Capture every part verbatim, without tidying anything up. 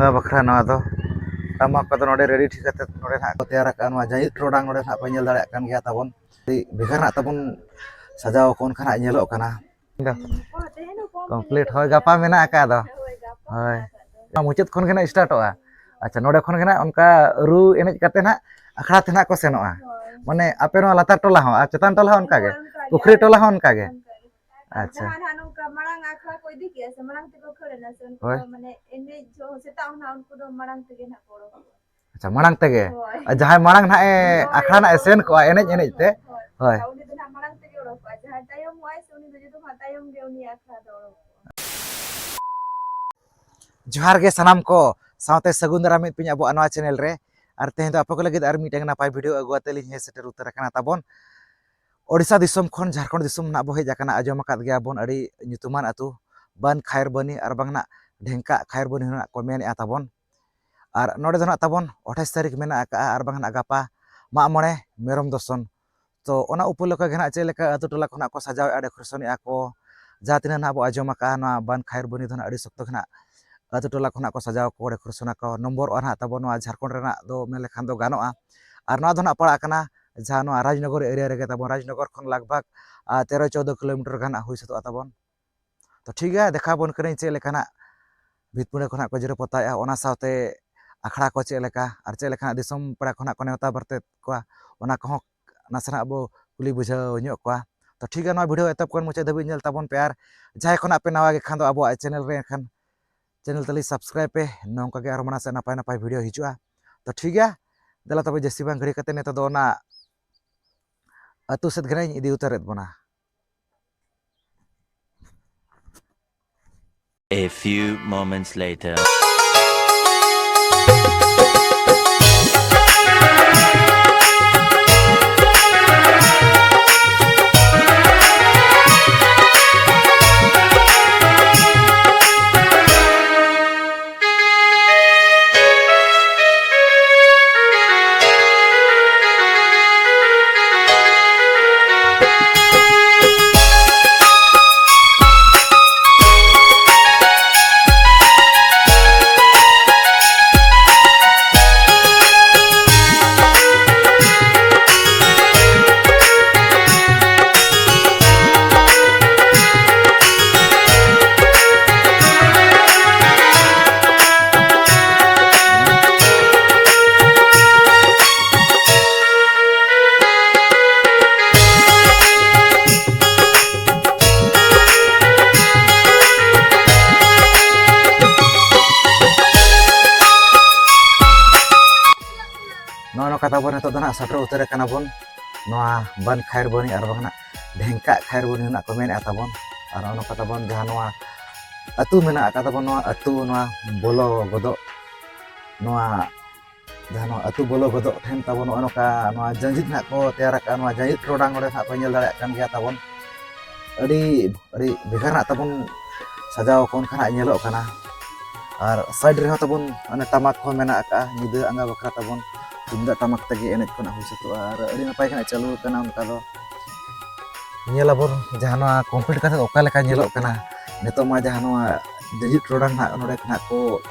ᱱᱚᱣᱟ ᱵᱟᱠᱷᱨᱟ ᱱᱚᱣᱟ ᱫᱚ ᱴᱟᱢᱟᱠ ᱠᱚᱫᱚ ᱱᱚᱰᱮ ᱨᱮᱰᱤ ᱴᱷᱤᱠ ᱠᱟᱛᱮ ᱱᱚᱰᱮ ᱱᱟᱦᱟᱜ ᱠᱚ ᱛᱮᱭᱟᱨ ᱟᱠᱟᱫᱼᱟ᱾ ᱱᱚᱣᱟ ᱡᱟᱹᱭᱤᱫ ᱴᱚᱰᱟᱝ ᱱᱚᱰᱮ ᱱᱟᱦᱟᱜ ᱯᱮ ᱧᱮᱞ ᱫᱟᱲᱮᱭᱟᱜ ᱠᱟᱱ ᱜᱮᱭᱟ ᱛᱟᱵᱚᱱ᱾ ᱟᱹᱰᱤ ᱵᱷᱮᱜᱟᱨ ᱱᱟᱦᱟᱜ ᱛᱟᱵᱚᱱ ᱥᱟᱡᱟᱣ ᱠᱚ ᱚᱱᱠᱟ ᱱᱟᱦᱟᱜ ᱧᱮᱞᱚᱜ ᱠᱟᱱᱟ᱾ ᱠᱚᱢᱯᱞᱤᱴ, ᱦᱳᱭ, ᱜᱟᱯᱟ ᱢᱮᱱᱟᱜ ᱟᱠᱟᱫ ᱫᱚ᱾ ᱦᱳᱭ᱾ ᱢᱩᱪᱟᱹᱫ ᱠᱷᱚᱱ ᱜᱮ ᱱᱟᱦᱟᱜ ᱥᱴᱟᱨᱴᱚᱜᱼᱟ᱾ ᱟᱪᱪᱷᱟ, ᱱᱚᱰᱮ ᱠᱷᱚᱱ ᱜᱮ ᱱᱟᱦᱟᱜ ᱚᱱᱠᱟ ᱨᱩ ᱮᱱᱮᱡ ᱠᱟᱛᱮ ᱱᱟᱦᱟᱜ ᱟᱠᱷᱲᱟ ᱛᱮ ᱱᱟᱦᱟᱜ ᱠᱚ ᱥᱮᱱᱚᱜᱼᱟ᱾ ᱢᱟᱱᱮ ᱟᱯᱮ ᱱᱚᱣᱟ ᱞᱟᱛᱟᱨ ᱴᱚᱞᱟ ᱦᱚᱸ ᱟᱨ ᱪᱮᱛᱟᱱ ᱴᱚᱞᱟ ᱦᱚᱸ ᱚᱱᱠᱟ ᱜᱮ? ᱯᱩᱠᱷᱨᱤ ᱴᱚᱞᱟ ᱦᱚᱸ ᱚᱱᱠᱟ ᱜᱮ? ᱟᱨ ᱟᱪᱪᱷᱟ᱾ ᱡᱟᱦᱟᱸ ᱱᱟᱦᱟᱜ ᱱᱚᱝᱠᱟ ᱢᱟᱲᱟᱝ ᱟᱠᱷᱲᱟ ᱠᱚ ᱤᱫᱤ ᱠᱮᱜᱼᱟ ᱥᱮ, ᱢᱟᱲᱟᱝ ᱛᱮᱠᱚ ᱠᱷᱟᱹᱲ ᱮᱱᱟ ᱥᱮ, ᱩᱱᱠᱩ ᱦᱳᱭ᱾ ᱫᱚ ᱢᱟᱱᱮ ᱮᱱᱮᱡ ᱡᱚᱦᱚᱜ ᱥᱮᱛᱟᱜ ᱦᱚᱸ ᱱᱟᱦᱟᱜ ᱩᱱᱠᱩ ᱫᱚ ᱢᱟᱲᱟᱝ ᱛᱮᱜᱮ ᱱᱟᱦᱟᱜ ᱠᱚ ᱚᱰᱚᱠᱚᱜᱼᱟ᱾ ᱟᱪᱪᱷᱟ, ᱢᱟᱲᱟᱝ ᱛᱮᱜᱮ? ᱦᱳᱭ᱾ ᱟᱨ ᱡᱟᱦᱟᱸᱭ ᱢᱟᱲᱟᱝ ᱱᱟᱦᱟᱜ ᱮ ᱦᱳᱭ, ᱟᱠᱷᱲᱟ ᱱᱟᱦᱟᱜ ᱮ ᱦᱳᱭ, ᱥᱮᱱ ᱠᱚᱜᱼᱟ ᱮᱱᱮᱡ ᱮᱱᱮᱡ ᱛᱮ? ᱦᱳᱭ᱾ ᱩᱱᱤ ᱫᱚ ᱱᱟᱦᱟᱜ ᱢᱟᱲᱟᱝ ᱛᱮᱜᱮ ᱚᱰᱚᱠᱚᱜᱼᱟ, ᱡᱟᱦᱟᱸᱭ ᱛᱟᱭᱚᱢᱚᱜᱼᱟᱭ ᱥᱮ ᱩᱱᱤ ᱫᱚ ᱡᱚᱛᱚ ᱠᱷᱚᱱᱟᱜ ᱛᱟᱭᱚᱢ ᱜᱮ ᱩᱱᱤ ᱟᱠᱷᱲᱟ ᱫᱚ ᱚᱰᱚᱠᱚᱜᱼᱟ᱾ ᱡᱚᱦᱟᱨ ᱜᱮ ᱥᱟᱱᱟᱢ ᱠᱚ, ᱥᱟᱶᱛᱮ ᱥᱟᱹᱜᱩᱱ ᱫᱟᱨᱟᱢ ᱢᱤᱫ ᱯᱤᱧ ᱟᱵᱚᱣᱟᱜ ᱱᱚᱣᱟ ᱪᱮᱱᱮᱞ ᱨᱮ᱾ ᱟᱨ ᱛᱮᱦᱮᱧ ᱫᱚ ᱟᱯᱮ ᱠᱚ ᱞᱟᱹᱜᱤᱫ ᱟᱨ ᱢᱤᱫᱴᱟᱝ ᱱᱟᱯᱟᱭ ᱵᱷᱤᱰᱤᱭᱳ ᱟᱹᱜᱩ ᱟᱛᱮ ᱞᱤᱧ ᱦᱮᱡ ᱥᱮᱴᱮᱨ ᱩᱛᱟᱹᱨ ᱟᱠᱟᱱᱟ ᱛᱟᱵᱚᱱ᱾ ᱳᱰᱤᱥᱟ ᱫᱤᱥᱚᱢ ᱠᱷᱚᱱ ᱡᱷᱟᱲᱠᱷᱚᱸᱰ ᱫᱤᱥᱚᱢ ᱱᱟᱜ ᱵᱚ ᱦᱮᱡ ᱟᱠᱟᱱᱟ, ᱟᱸᱡᱚᱢ ᱟᱠᱟᱫ ᱜᱮᱭᱟ ᱵᱚᱱ ᱟᱹᱰᱤ ᱧᱩᱛᱩᱢᱟᱱ ᱟᱹᱛᱩ ᱵᱟᱱ ᱠᱷᱟᱭᱮᱨᱵᱚᱱᱤ ᱟᱨ ᱵᱟᱝ ᱱᱟᱜ ᱰᱷᱮᱝᱠᱟ ᱠᱷᱟᱭᱮᱨᱵᱚᱱᱤ ᱦᱚᱸ ᱱᱟᱜ ᱠᱚ ᱢᱮᱱᱮᱫᱼᱟ ᱛᱟᱵᱚᱱ᱾ ᱟᱨ ᱱᱚᱰᱮ ᱫᱚ ᱱᱟᱜ ᱛᱟᱵᱚᱱ ᱟᱴᱷᱟᱥ ᱛᱟᱹᱨᱤᱠᱷ ᱢᱮᱱᱟᱜ ᱟᱠᱟᱫᱼᱟ ᱟᱨ ᱵᱟᱝ ᱱᱟᱜ ᱜᱟᱯᱟ ᱢᱟᱜ ᱢᱚᱬᱮ ᱢᱮᱨᱚᱢ ᱫᱚᱥᱚᱱ᱾ ᱛᱚ ᱚᱱᱟ ᱩᱯᱚᱞᱚᱠᱠᱷᱮ ᱜᱮ ᱱᱟᱜ ᱪᱮᱫ ᱞᱮᱠᱟ ᱟᱹᱛᱩ ᱴᱚᱞᱟ ᱠᱷᱚᱱᱟᱜ ᱠᱚ ᱥᱟᱡᱟᱣᱮᱫᱼᱟ, ᱰᱮᱠᱳᱨᱮᱥᱚᱱᱮᱫᱼᱟ ᱠᱚ, ᱡᱟᱦᱟᱸ ᱛᱤᱱᱟᱹᱜ ᱱᱟᱜ ᱵᱚ ᱟᱸᱡᱚᱢ ᱟᱠᱟᱫᱼᱟ ᱱᱚᱣᱟ ᱵᱟᱱ ᱠᱷᱟᱭᱮᱨᱵᱚᱱᱤ ᱫᱚ ᱱᱟᱜ ᱟᱹᱰᱤ ᱥᱚᱠᱛᱚ ᱜᱮ ᱱᱟᱜ ᱟᱹᱛᱩ ᱴᱚᱞᱟ ᱠᱷᱚᱱᱟᱜ ᱠᱚ ᱥᱟᱡᱟᱣ ᱠᱚ ᱰᱮᱠᱳᱨᱮᱥᱚᱱ ᱟᱠᱚ, ᱱᱚᱢᱵᱚᱨᱚᱜᱼᱟ ᱱᱟᱜ ᱛᱟᱵᱚᱱ ᱱᱚᱣᱟ ᱡᱷᱟᱲᱠᱷᱚᱸᱰ ᱨᱮᱱᱟᱜ ᱫᱚ ᱢᱮᱱ ᱞᱮᱠᱷᱟᱱ ᱫᱚ ᱜᱟᱱᱚᱜᱼᱟ᱾ ᱟᱨ ᱱᱚᱣᱟ ᱫᱚ ᱱᱟᱜ ᱯᱟᱲᱟᱜ ᱠᱟᱱᱟ ᱡᱟᱦᱟᱸ ᱱᱚᱣᱟ ᱨᱟᱡᱽᱱᱚᱜᱚᱨ ᱮᱨᱤᱭᱟ ᱨᱮᱜᱮ ᱛᱟᱵᱚᱱ, ᱨᱟᱡᱽᱱᱚᱜᱚᱨ ᱠᱷᱚᱱ ᱞᱟᱜᱽ ᱵᱷᱟᱜᱽ ᱟᱨ ᱛᱮᱨᱚ ᱪᱳᱫᱽᱫᱳ ᱠᱤᱞᱳᱢᱤᱴᱟᱨ ᱜᱟᱱ ᱦᱟᱸᱜ ᱦᱩᱭ ᱥᱟᱹᱛᱚᱜᱼᱟ ᱛᱟᱵᱚᱱ᱾ ᱛᱚ ᱴᱷᱤᱠ ᱜᱮᱭᱟ, ᱫᱮᱠᱷᱟᱣ ᱵᱚᱱ ᱠᱟᱹᱱᱟᱹᱧ ᱪᱮᱫ ᱞᱮᱠᱟ ᱱᱟᱜ ᱵᱷᱤᱛ ᱯᱤᱸᱰᱟᱹ ᱠᱷᱚᱱᱟᱜ ᱠᱚ ᱡᱮᱨᱮᱲ ᱯᱚᱛᱟᱣᱮᱫᱼᱟ, ᱚᱱᱟ ᱥᱟᱶᱛᱮ ᱟᱠᱷᱲᱟ ᱠᱚ ᱪᱮᱫ ᱞᱮᱠᱟ ᱟᱨ ᱪᱮᱫ ᱞᱮᱠᱟ ᱱᱟᱜ ᱫᱤᱥᱚᱢ ᱯᱮᱲᱟ ᱠᱷᱚᱱᱟᱜ ᱠᱚ ᱱᱮᱣᱛᱟ ᱵᱟᱨᱛᱮᱫ ᱠᱚᱣᱟ, ᱚᱱᱟ ᱠᱚᱦᱚᱸ ᱱᱟᱥᱮᱱᱟᱜ ᱵᱚ ᱠᱩᱞᱤ ᱵᱩᱡᱷᱟᱹᱣ ᱧᱚᱜ ᱠᱚᱣᱟ᱾ ᱛᱚ ᱴᱷᱤᱠ ᱜᱮᱭᱟ, ᱱᱚᱣᱟ ᱵᱷᱤᱰᱤᱭᱳ ᱮᱛᱚᱦᱚᱵ ᱠᱷᱚᱱ ᱢᱩᱪᱟᱹᱫ ᱫᱷᱟᱹᱵᱤᱡ ᱧᱮᱞ ᱛᱟᱵᱚᱱ ᱯᱮ, ᱟᱨ ᱡᱟᱦᱟᱸᱭ ᱠᱷᱚᱱᱟᱜ ᱯᱮ ᱱᱟᱣᱟ ᱜᱮ ᱠᱷᱟᱱ ᱫᱚ ᱟᱵᱚᱣᱟᱜ ᱪᱮᱱᱮᱞ ᱨᱮ ᱮᱱᱠᱷᱟᱱ ᱪᱮᱱᱮᱞ ᱛᱟᱞᱮ ᱥᱟᱵᱥᱠᱨᱟᱭᱤᱵᱽ ᱯᱮ, ᱱᱚᱝᱠᱟ ᱜᱮ ᱟᱨᱚ ᱢᱟᱲᱟᱝ ᱥᱮᱫ ᱱᱟᱯᱟᱭ ᱱᱟᱯᱟᱭ ᱵᱷᱤᱰᱤᱭᱳ ᱦᱤᱡᱩᱜᱼᱟ᱾ ᱛᱚ ᱴᱷᱤᱠ ᱜᱮᱭᱟ, ᱫᱮᱞᱟ ᱛᱚᱵᱮ ᱡᱟᱹᱥᱛᱤ ᱵᱟᱝ ᱜᱷᱟᱹᱲᱤ ᱠᱟᱛᱮ ᱱᱤᱛᱚᱜ ᱫᱚ ᱚᱱᱟ ᱟᱹᱛᱩ ᱥᱮᱫ ᱜᱮ ᱱᱟᱜ ᱤᱧ ᱤᱫᱤ ᱩᱛᱟᱹᱨᱮᱫ ᱵᱚᱱᱟ᱾ A few moments later. ᱥᱮᱴᱮᱨ ᱩᱛᱟᱹᱨ ᱟᱠᱟᱱᱟ ᱵᱚᱱ ᱱᱚᱣᱟ ᱵᱟᱱ ᱠᱷᱟᱭᱮᱨ ᱵᱚᱱᱤ ᱟᱨ ᱵᱟᱝ ᱱᱟᱜ ᱰᱷᱮᱝᱠᱟᱜ ᱠᱷᱟᱭᱮᱨ ᱵᱚᱱᱤ ᱱᱟᱜ ᱠᱚ ᱢᱮᱱᱮᱫᱼᱟ ᱛᱟᱵᱚᱱ᱾ ᱟᱨ ᱱᱚᱜᱼᱚ ᱱᱚᱝᱠᱟ ᱛᱟᱵᱚᱱ ᱡᱟᱦᱟᱸ ᱱᱚᱣᱟ ᱟᱹᱛᱩ ᱢᱮᱱᱟᱜ ᱟᱠᱟᱫ ᱛᱟᱵᱚᱱ, ᱱᱚᱣᱟ ᱟᱹᱛᱩ, ᱱᱚᱣᱟ ᱵᱚᱞᱚ ᱜᱚᱫᱚᱜ, ᱱᱚᱣᱟ ᱡᱟᱦᱟᱸ ᱱᱚᱣᱟ ᱟᱹᱛᱩ ᱵᱚᱞᱚ ᱜᱚᱫᱚᱜ ᱴᱷᱮᱱ ᱛᱟᱵᱚᱱ ᱱᱚᱜᱼᱚ ᱱᱚᱝᱠᱟ ᱱᱚᱣᱟ ᱡᱟᱸᱡᱤᱫ ᱱᱟᱜ ᱠᱚ ᱛᱮᱭᱟᱨ ᱟᱠᱟᱫᱼᱟ᱾ ᱱᱚᱣᱟ ᱡᱟᱸᱡᱤᱫ ᱴᱚᱨᱚᱰᱟᱝ ᱱᱚᱰᱮ ᱱᱟᱜ ᱠᱚ ᱧᱮᱞ ᱫᱟᱲᱮᱭᱟᱜ ᱠᱟᱱ ᱜᱮᱭᱟ ᱛᱟᱵᱚᱱ᱾ ᱟᱹᱰᱤ, ᱟᱹᱰᱤ ᱵᱷᱮᱜᱟᱨ ᱱᱟᱜ ᱛᱟᱵᱚᱱ ᱥᱟᱡᱟᱣ ᱠᱚ ᱚᱱᱠᱟ ᱱᱟᱜ ᱧᱮᱞᱚᱜ ᱠᱟᱱᱟ᱾ ᱟᱨ ᱥᱟᱭᱤᱰ ᱨᱮᱦᱚᱸ ᱛᱟᱵᱚᱱ ᱚᱱᱮ ᱴᱟᱢᱟᱠ ᱠᱚ ᱢᱮᱱᱟᱜ ᱟᱠᱟᱫᱼᱟ, ᱧᱤᱫᱟᱹ ᱟᱸᱜᱟ ᱵᱟᱠᱷᱨᱟ ᱛᱟᱵᱚᱱ ᱛᱩᱢᱫᱟᱜ ᱴᱟᱢᱟᱠ ᱛᱮᱜᱮ ᱮᱱᱮᱡ ᱠᱚ ᱱᱟᱜ ᱦᱩᱭ ᱥᱟᱹᱛᱚᱜᱼᱟ᱾ ᱟᱨ ᱟᱹᱰᱤ ᱱᱟᱯᱟᱭ ᱜᱮ ᱱᱟᱜ ᱪᱟᱹᱞᱩ ᱟᱠᱟᱱᱟ᱾ ᱚᱱᱠᱟ ᱫᱚ ᱧᱮᱞ ᱟᱵᱚᱱ ᱡᱟᱦᱟᱸ ᱱᱚᱣᱟ ᱠᱚᱢᱯᱞᱤᱴ ᱠᱟᱛᱮ ᱚᱠᱟ ᱞᱮᱠᱟ ᱧᱮᱞᱚᱜ ᱠᱟᱱᱟ᱾ ᱱᱤᱛᱚᱜ ᱢᱟ ᱡᱟᱦᱟᱸ ᱱᱚᱣᱟ ᱡᱟᱸᱡᱤᱫ ᱴᱚᱨᱚᱰᱟᱝ ᱱᱟᱜ ᱱᱚᱰᱮ ᱱᱟᱜ ᱠᱚ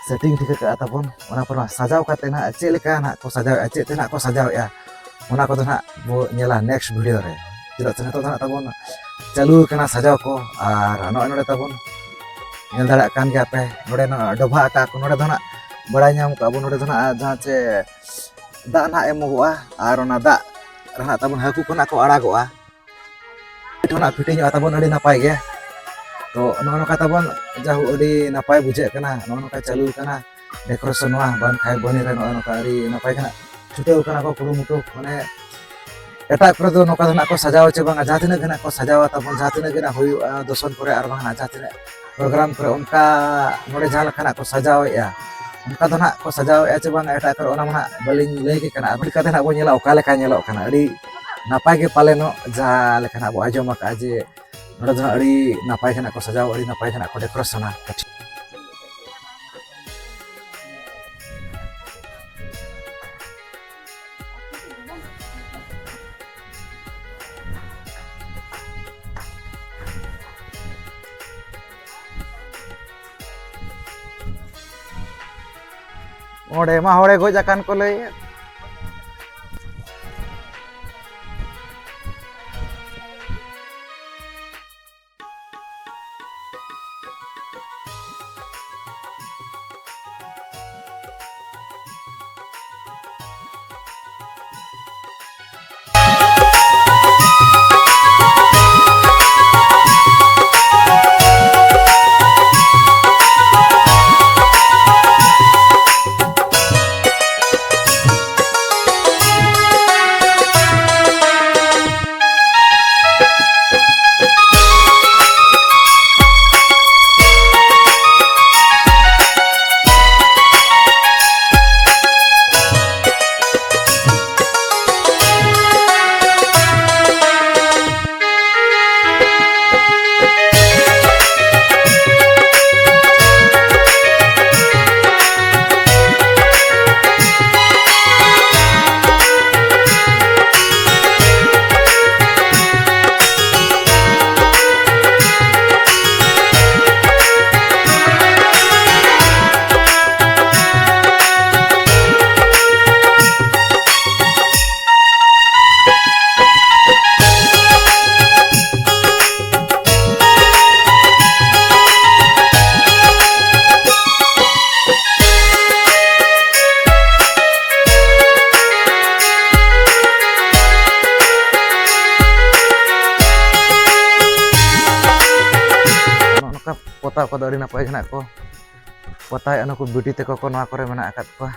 ᱥᱮᱴᱤᱝ ᱴᱷᱤᱠ ᱟᱠᱟᱫᱼᱟ ᱛᱟᱵᱚᱱ, ᱚᱱᱟ ᱯᱚᱨᱮ ᱥᱟᱡᱟᱣ ᱠᱟᱛᱮ ᱱᱟᱜ ᱪᱮᱫ ᱞᱮᱠᱟ ᱱᱟᱜ ᱠᱚ ᱥᱟᱡᱟᱣᱮᱫᱼᱟ, ᱪᱮᱫ ᱛᱮ ᱱᱟᱜ ᱠᱚ ᱥᱟᱡᱟᱣᱮᱫᱼᱟ, ᱚᱱᱟ ᱠᱚᱫᱚ ᱱᱟᱜ ᱵᱚ ᱧᱮᱞᱟ ᱱᱮᱠᱥᱴ ᱵᱷᱤᱰᱤᱭᱳ ᱨᱮ᱾ ᱪᱮᱫᱟᱜ ᱥᱮ ᱱᱤᱛᱚᱜ ᱫᱚ ᱱᱟᱜ ᱛᱟᱵᱚᱱ ᱪᱟᱹᱞᱩ ᱟᱠᱟᱱᱟ ᱥᱟᱡᱟᱣ ᱠᱚ᱾ ᱟᱨ ᱱᱚᱜᱼᱚᱭ ᱱᱚᱰᱮ ᱛᱟᱵᱚᱱ ᱧᱮᱞ ᱫᱟᱲᱮᱭᱟᱜ ᱠᱟᱱ ᱜᱮᱭᱟ ᱯᱮ, ᱱᱚᱰᱮ ᱱᱟᱜ ᱰᱚᱵᱷᱟᱜ ᱟᱠᱟᱫ ᱠᱚ᱾ ᱱᱚᱰᱮ ᱫᱚ ᱱᱟᱜ ᱵᱟᱲᱟᱭ ᱧᱟᱢ ᱠᱟᱜᱼᱟ ᱵᱚᱱ, ᱱᱚᱰᱮ ᱫᱚ ᱱᱟᱜ ᱡᱟᱦᱟᱸ ᱪᱮ ᱫᱟᱜ ᱱᱟᱜ ᱮᱢᱚᱜᱚᱜᱼᱟ, ᱟᱨ ᱚᱱᱟ ᱫᱟᱜ ᱨᱮ ᱱᱟᱜ ᱛᱟᱵᱚᱱ ᱦᱟᱹᱠᱩ ᱠᱚ ᱱᱟᱜ ᱠᱚ ᱟᱲᱟᱜᱚᱜᱼᱟ᱾ ᱴᱷᱮᱱ ᱱᱟᱜ ᱯᱷᱤᱴᱤᱝᱚᱜᱼᱟ ᱛᱟᱵᱚᱱ ᱟᱹᱰᱤ ᱱᱟᱯᱟᱭ ᱜᱮ᱾ ᱛᱚ ᱱᱚᱜᱼᱚ ᱱᱚᱝᱠᱟ ᱛᱟᱵᱚᱱ ᱡᱟᱭᱦᱳᱠ ᱟᱹᱰᱤ ᱱᱟᱯᱟᱭ ᱵᱩᱡᱷᱟᱹᱜ ᱠᱟᱱᱟ᱾ ᱱᱚᱜᱼᱚ ᱱᱚᱝᱠᱟ ᱪᱟᱹᱞᱩ ᱠᱟᱱᱟ ᱰᱮᱠᱳᱨᱮᱥᱚᱱ ᱱᱚᱣᱟ ᱵᱟᱱ ᱠᱷᱟᱭᱮᱨ ᱵᱚᱱᱤ ᱨᱮ᱾ ᱱᱚᱜᱼᱚ ᱱᱚᱝᱠᱟ ᱟᱹᱰᱤ ᱱᱟᱯᱟᱭ ᱜᱮ ᱱᱟᱜ ᱪᱷᱩᱴᱟᱹᱣ ᱠᱟᱱᱟ ᱠᱚ ᱠᱩᱨᱩᱢᱩᱴᱩ᱾ ᱢᱟᱱᱮ ᱮᱴᱟᱜ ᱠᱚᱨᱮ ᱫᱚ ᱱᱚᱝᱠᱟ ᱫᱚ ᱱᱟᱜ ᱠᱚ ᱥᱟᱡᱟᱣᱟ ᱪᱮ ᱵᱟᱝᱟ, ᱡᱟᱦᱟᱸ ᱛᱤᱱᱟᱹᱜ ᱜᱮ ᱱᱟᱜ ᱠᱚ ᱥᱟᱡᱟᱣᱟ ᱛᱟᱵᱚᱱ, ᱡᱟᱦᱟᱸ ᱛᱤᱱᱟᱹᱜ ᱜᱮ ᱱᱟᱜ ᱦᱩᱭᱩᱜᱼᱟ ᱫᱚᱥᱚᱱ ᱠᱚᱨᱮ ᱟᱨ ᱵᱟᱝ ᱱᱟᱜ ᱡᱟᱦᱟᱸ ᱛᱤᱱᱟᱹᱜ ᱯᱨᱳᱜᱨᱟᱢ ᱠᱚᱨᱮ, ᱚᱱᱠᱟ ᱱᱚᱰᱮ ᱡᱟᱦᱟᱸ ᱞᱮᱠᱟ ᱱᱟᱜ ᱠᱚ ᱥᱟᱡᱟᱣᱮᱫᱼᱟ, ᱚᱱᱠᱟ ᱫᱚ ᱱᱟᱜ ᱠᱚ ᱥᱟᱡᱟᱣᱮᱫᱼᱟ ᱪᱮ ᱵᱟᱝᱟ ᱮᱴᱟᱜ ᱠᱚᱨᱮ, ᱚᱱᱟ ᱢᱟ ᱱᱟᱜ ᱵᱟᱹᱞᱤᱧ ᱞᱟᱹᱭ ᱠᱮ ᱠᱟᱱᱟ᱾ ᱟᱨ ᱞᱮᱠᱟᱛᱮ ᱱᱟᱜ ᱵᱚᱱ ᱧᱮᱞᱟ ᱚᱠᱟ ᱞᱮᱠᱟ ᱧᱮᱞᱚᱜ ᱠᱟᱱᱟ᱾ ᱟᱹᱰᱤ ᱱᱟᱯᱟᱭ ᱜᱮ ᱯᱟᱞᱮᱱᱚᱜ, ᱡᱟᱦᱟᱸ ᱞᱮᱠᱟ ᱱᱟᱜ ᱵᱚ ᱟᱸᱡᱚᱢ ᱟᱠᱟᱫᱼᱟ ᱡᱮ ᱱᱚᱰᱮ ᱫᱚ ᱱᱟᱜ ᱟᱹᱰᱤ ᱱᱟᱯᱟᱭ ᱜᱮ ᱱᱟᱜ ᱠᱚ ᱥᱟᱡᱟᱣᱟ, ᱟᱹᱰᱤ ᱱᱟᱯᱟᱭ ᱜᱮ ᱱᱟᱜ ᱠᱚ ᱰᱮᱠᱳᱨᱮᱥᱚᱱᱟ᱾ ᱚᱸᱰᱮ ᱢᱟ ᱦᱚᱲᱮ ᱜᱚᱡ ᱟᱠᱟᱱ ᱠᱚ ᱞᱟᱹᱭᱮᱫ᱾ ᱱᱚᱜᱼᱚ ᱱᱚᱝᱠᱟ ᱯᱚᱛᱟᱣ ᱠᱚᱫᱚ ᱟᱹᱰᱤ ᱱᱟᱯᱟᱭ ᱜᱮ ᱦᱮᱱᱟᱜ ᱠᱚ ᱯᱚᱛᱟᱣᱮᱫᱼᱟ᱾ ᱱᱩᱠᱩ ᱵᱤᱴᱤ ᱛᱟᱠᱚ ᱠᱚ ᱱᱚᱣᱟ ᱠᱚᱨᱮ ᱢᱮᱱᱟᱜ ᱟᱠᱟᱫ ᱠᱚᱣᱟ᱾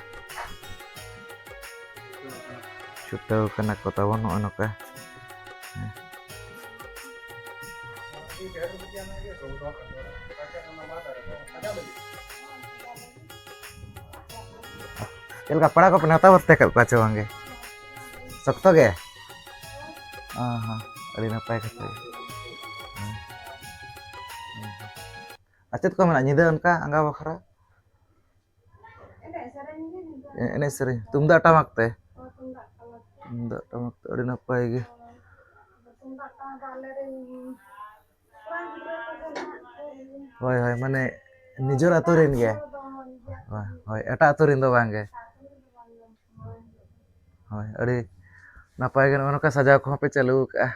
ᱪᱷᱩᱴᱟᱹᱣ ᱠᱟᱱᱟ ᱠᱚ ᱛᱟᱵᱚᱱ ᱱᱚᱜᱼᱚ ᱱᱚᱝᱠᱟ᱾ ᱪᱮᱫ ᱞᱮᱠᱟ ᱯᱮᱲᱟ ᱠᱚᱯᱮ ᱱᱮᱣᱛᱟ ᱵᱟᱨᱛᱮ ᱟᱠᱟᱫ ᱠᱚᱣᱟ ᱪᱮ ᱵᱟᱝᱜᱮ? ᱥᱚᱠᱛᱚ ᱜᱮ? ᱚ ᱦᱚᱸ, ᱟᱹᱰᱤ ᱱᱟᱯᱟᱭ ᱠᱟᱛᱷᱟ ᱜᱮ᱾ ᱦᱮᱸ᱾ ᱦᱮᱸ᱾ ᱟᱨ ᱪᱮᱫ ᱠᱚ ᱢᱮᱱᱟᱜᱼᱟ ᱧᱤᱫᱟᱹ ᱚᱱᱠᱟ ᱟᱸᱜᱟ ᱵᱟᱠᱷᱨᱟ? ᱮᱱᱮᱡ ᱥᱮᱨᱮᱧ ᱜᱮ ᱧᱤᱫᱟᱹ᱾ ᱮ-, ᱮᱱᱮᱡ ᱥᱮᱨᱮᱧ, ᱛᱩᱢᱫᱟᱜ ᱴᱟᱢᱟᱠ ᱛᱮ? ᱦᱳᱭ, ᱛᱩᱢᱫᱟᱜ ᱴᱟᱢᱟᱠ ᱛᱮ᱾ ᱛᱩᱢᱫᱟᱜ ᱴᱟᱢᱟᱠ ᱛᱮ, ᱟᱹᱰᱤ ᱱᱟᱯᱟᱭ ᱜᱮ᱾ ᱦᱳᱭ, ᱛᱩᱢᱫᱟᱜ ᱴᱟᱢᱟᱠ ᱫᱚ ᱟᱞᱮ ᱨᱮᱱ ᱠᱚᱲᱟ ᱜᱤᱫᱽᱨᱟᱹ ᱠᱚᱜᱮ ᱢᱮᱱᱟᱜ ᱠᱚ᱾ ᱦᱳᱭ, ᱦᱳᱭ, ᱢᱟᱱᱮ ᱱᱤᱡᱮᱨ ᱟᱹᱛᱩ ᱨᱮᱱ ᱜᱮ? ᱦᱳᱭ, ᱦᱳᱭ, ᱮᱴᱟᱜ ᱟᱹᱛᱩ ᱨᱮᱱ ᱫᱚ ᱵᱟᱝ ᱜᱮ? ᱮᱴᱟᱜ ᱟᱹᱛᱩ ᱨᱮᱱ ᱫᱚ ᱵᱟᱝ ᱜᱮ᱾ ᱦᱳᱭ᱾ ᱦᱳᱭ, ᱟᱹᱰᱤ ᱱᱟᱯᱟᱭ ᱜᱮ ᱱᱚᱜᱼᱚ ᱱᱚᱝᱠᱟ ᱥᱟᱡᱟᱣ ᱠᱚᱦᱚᱸ ᱯᱮ ᱪᱟᱹᱞᱩ ᱟᱠᱟᱫᱼᱟ᱾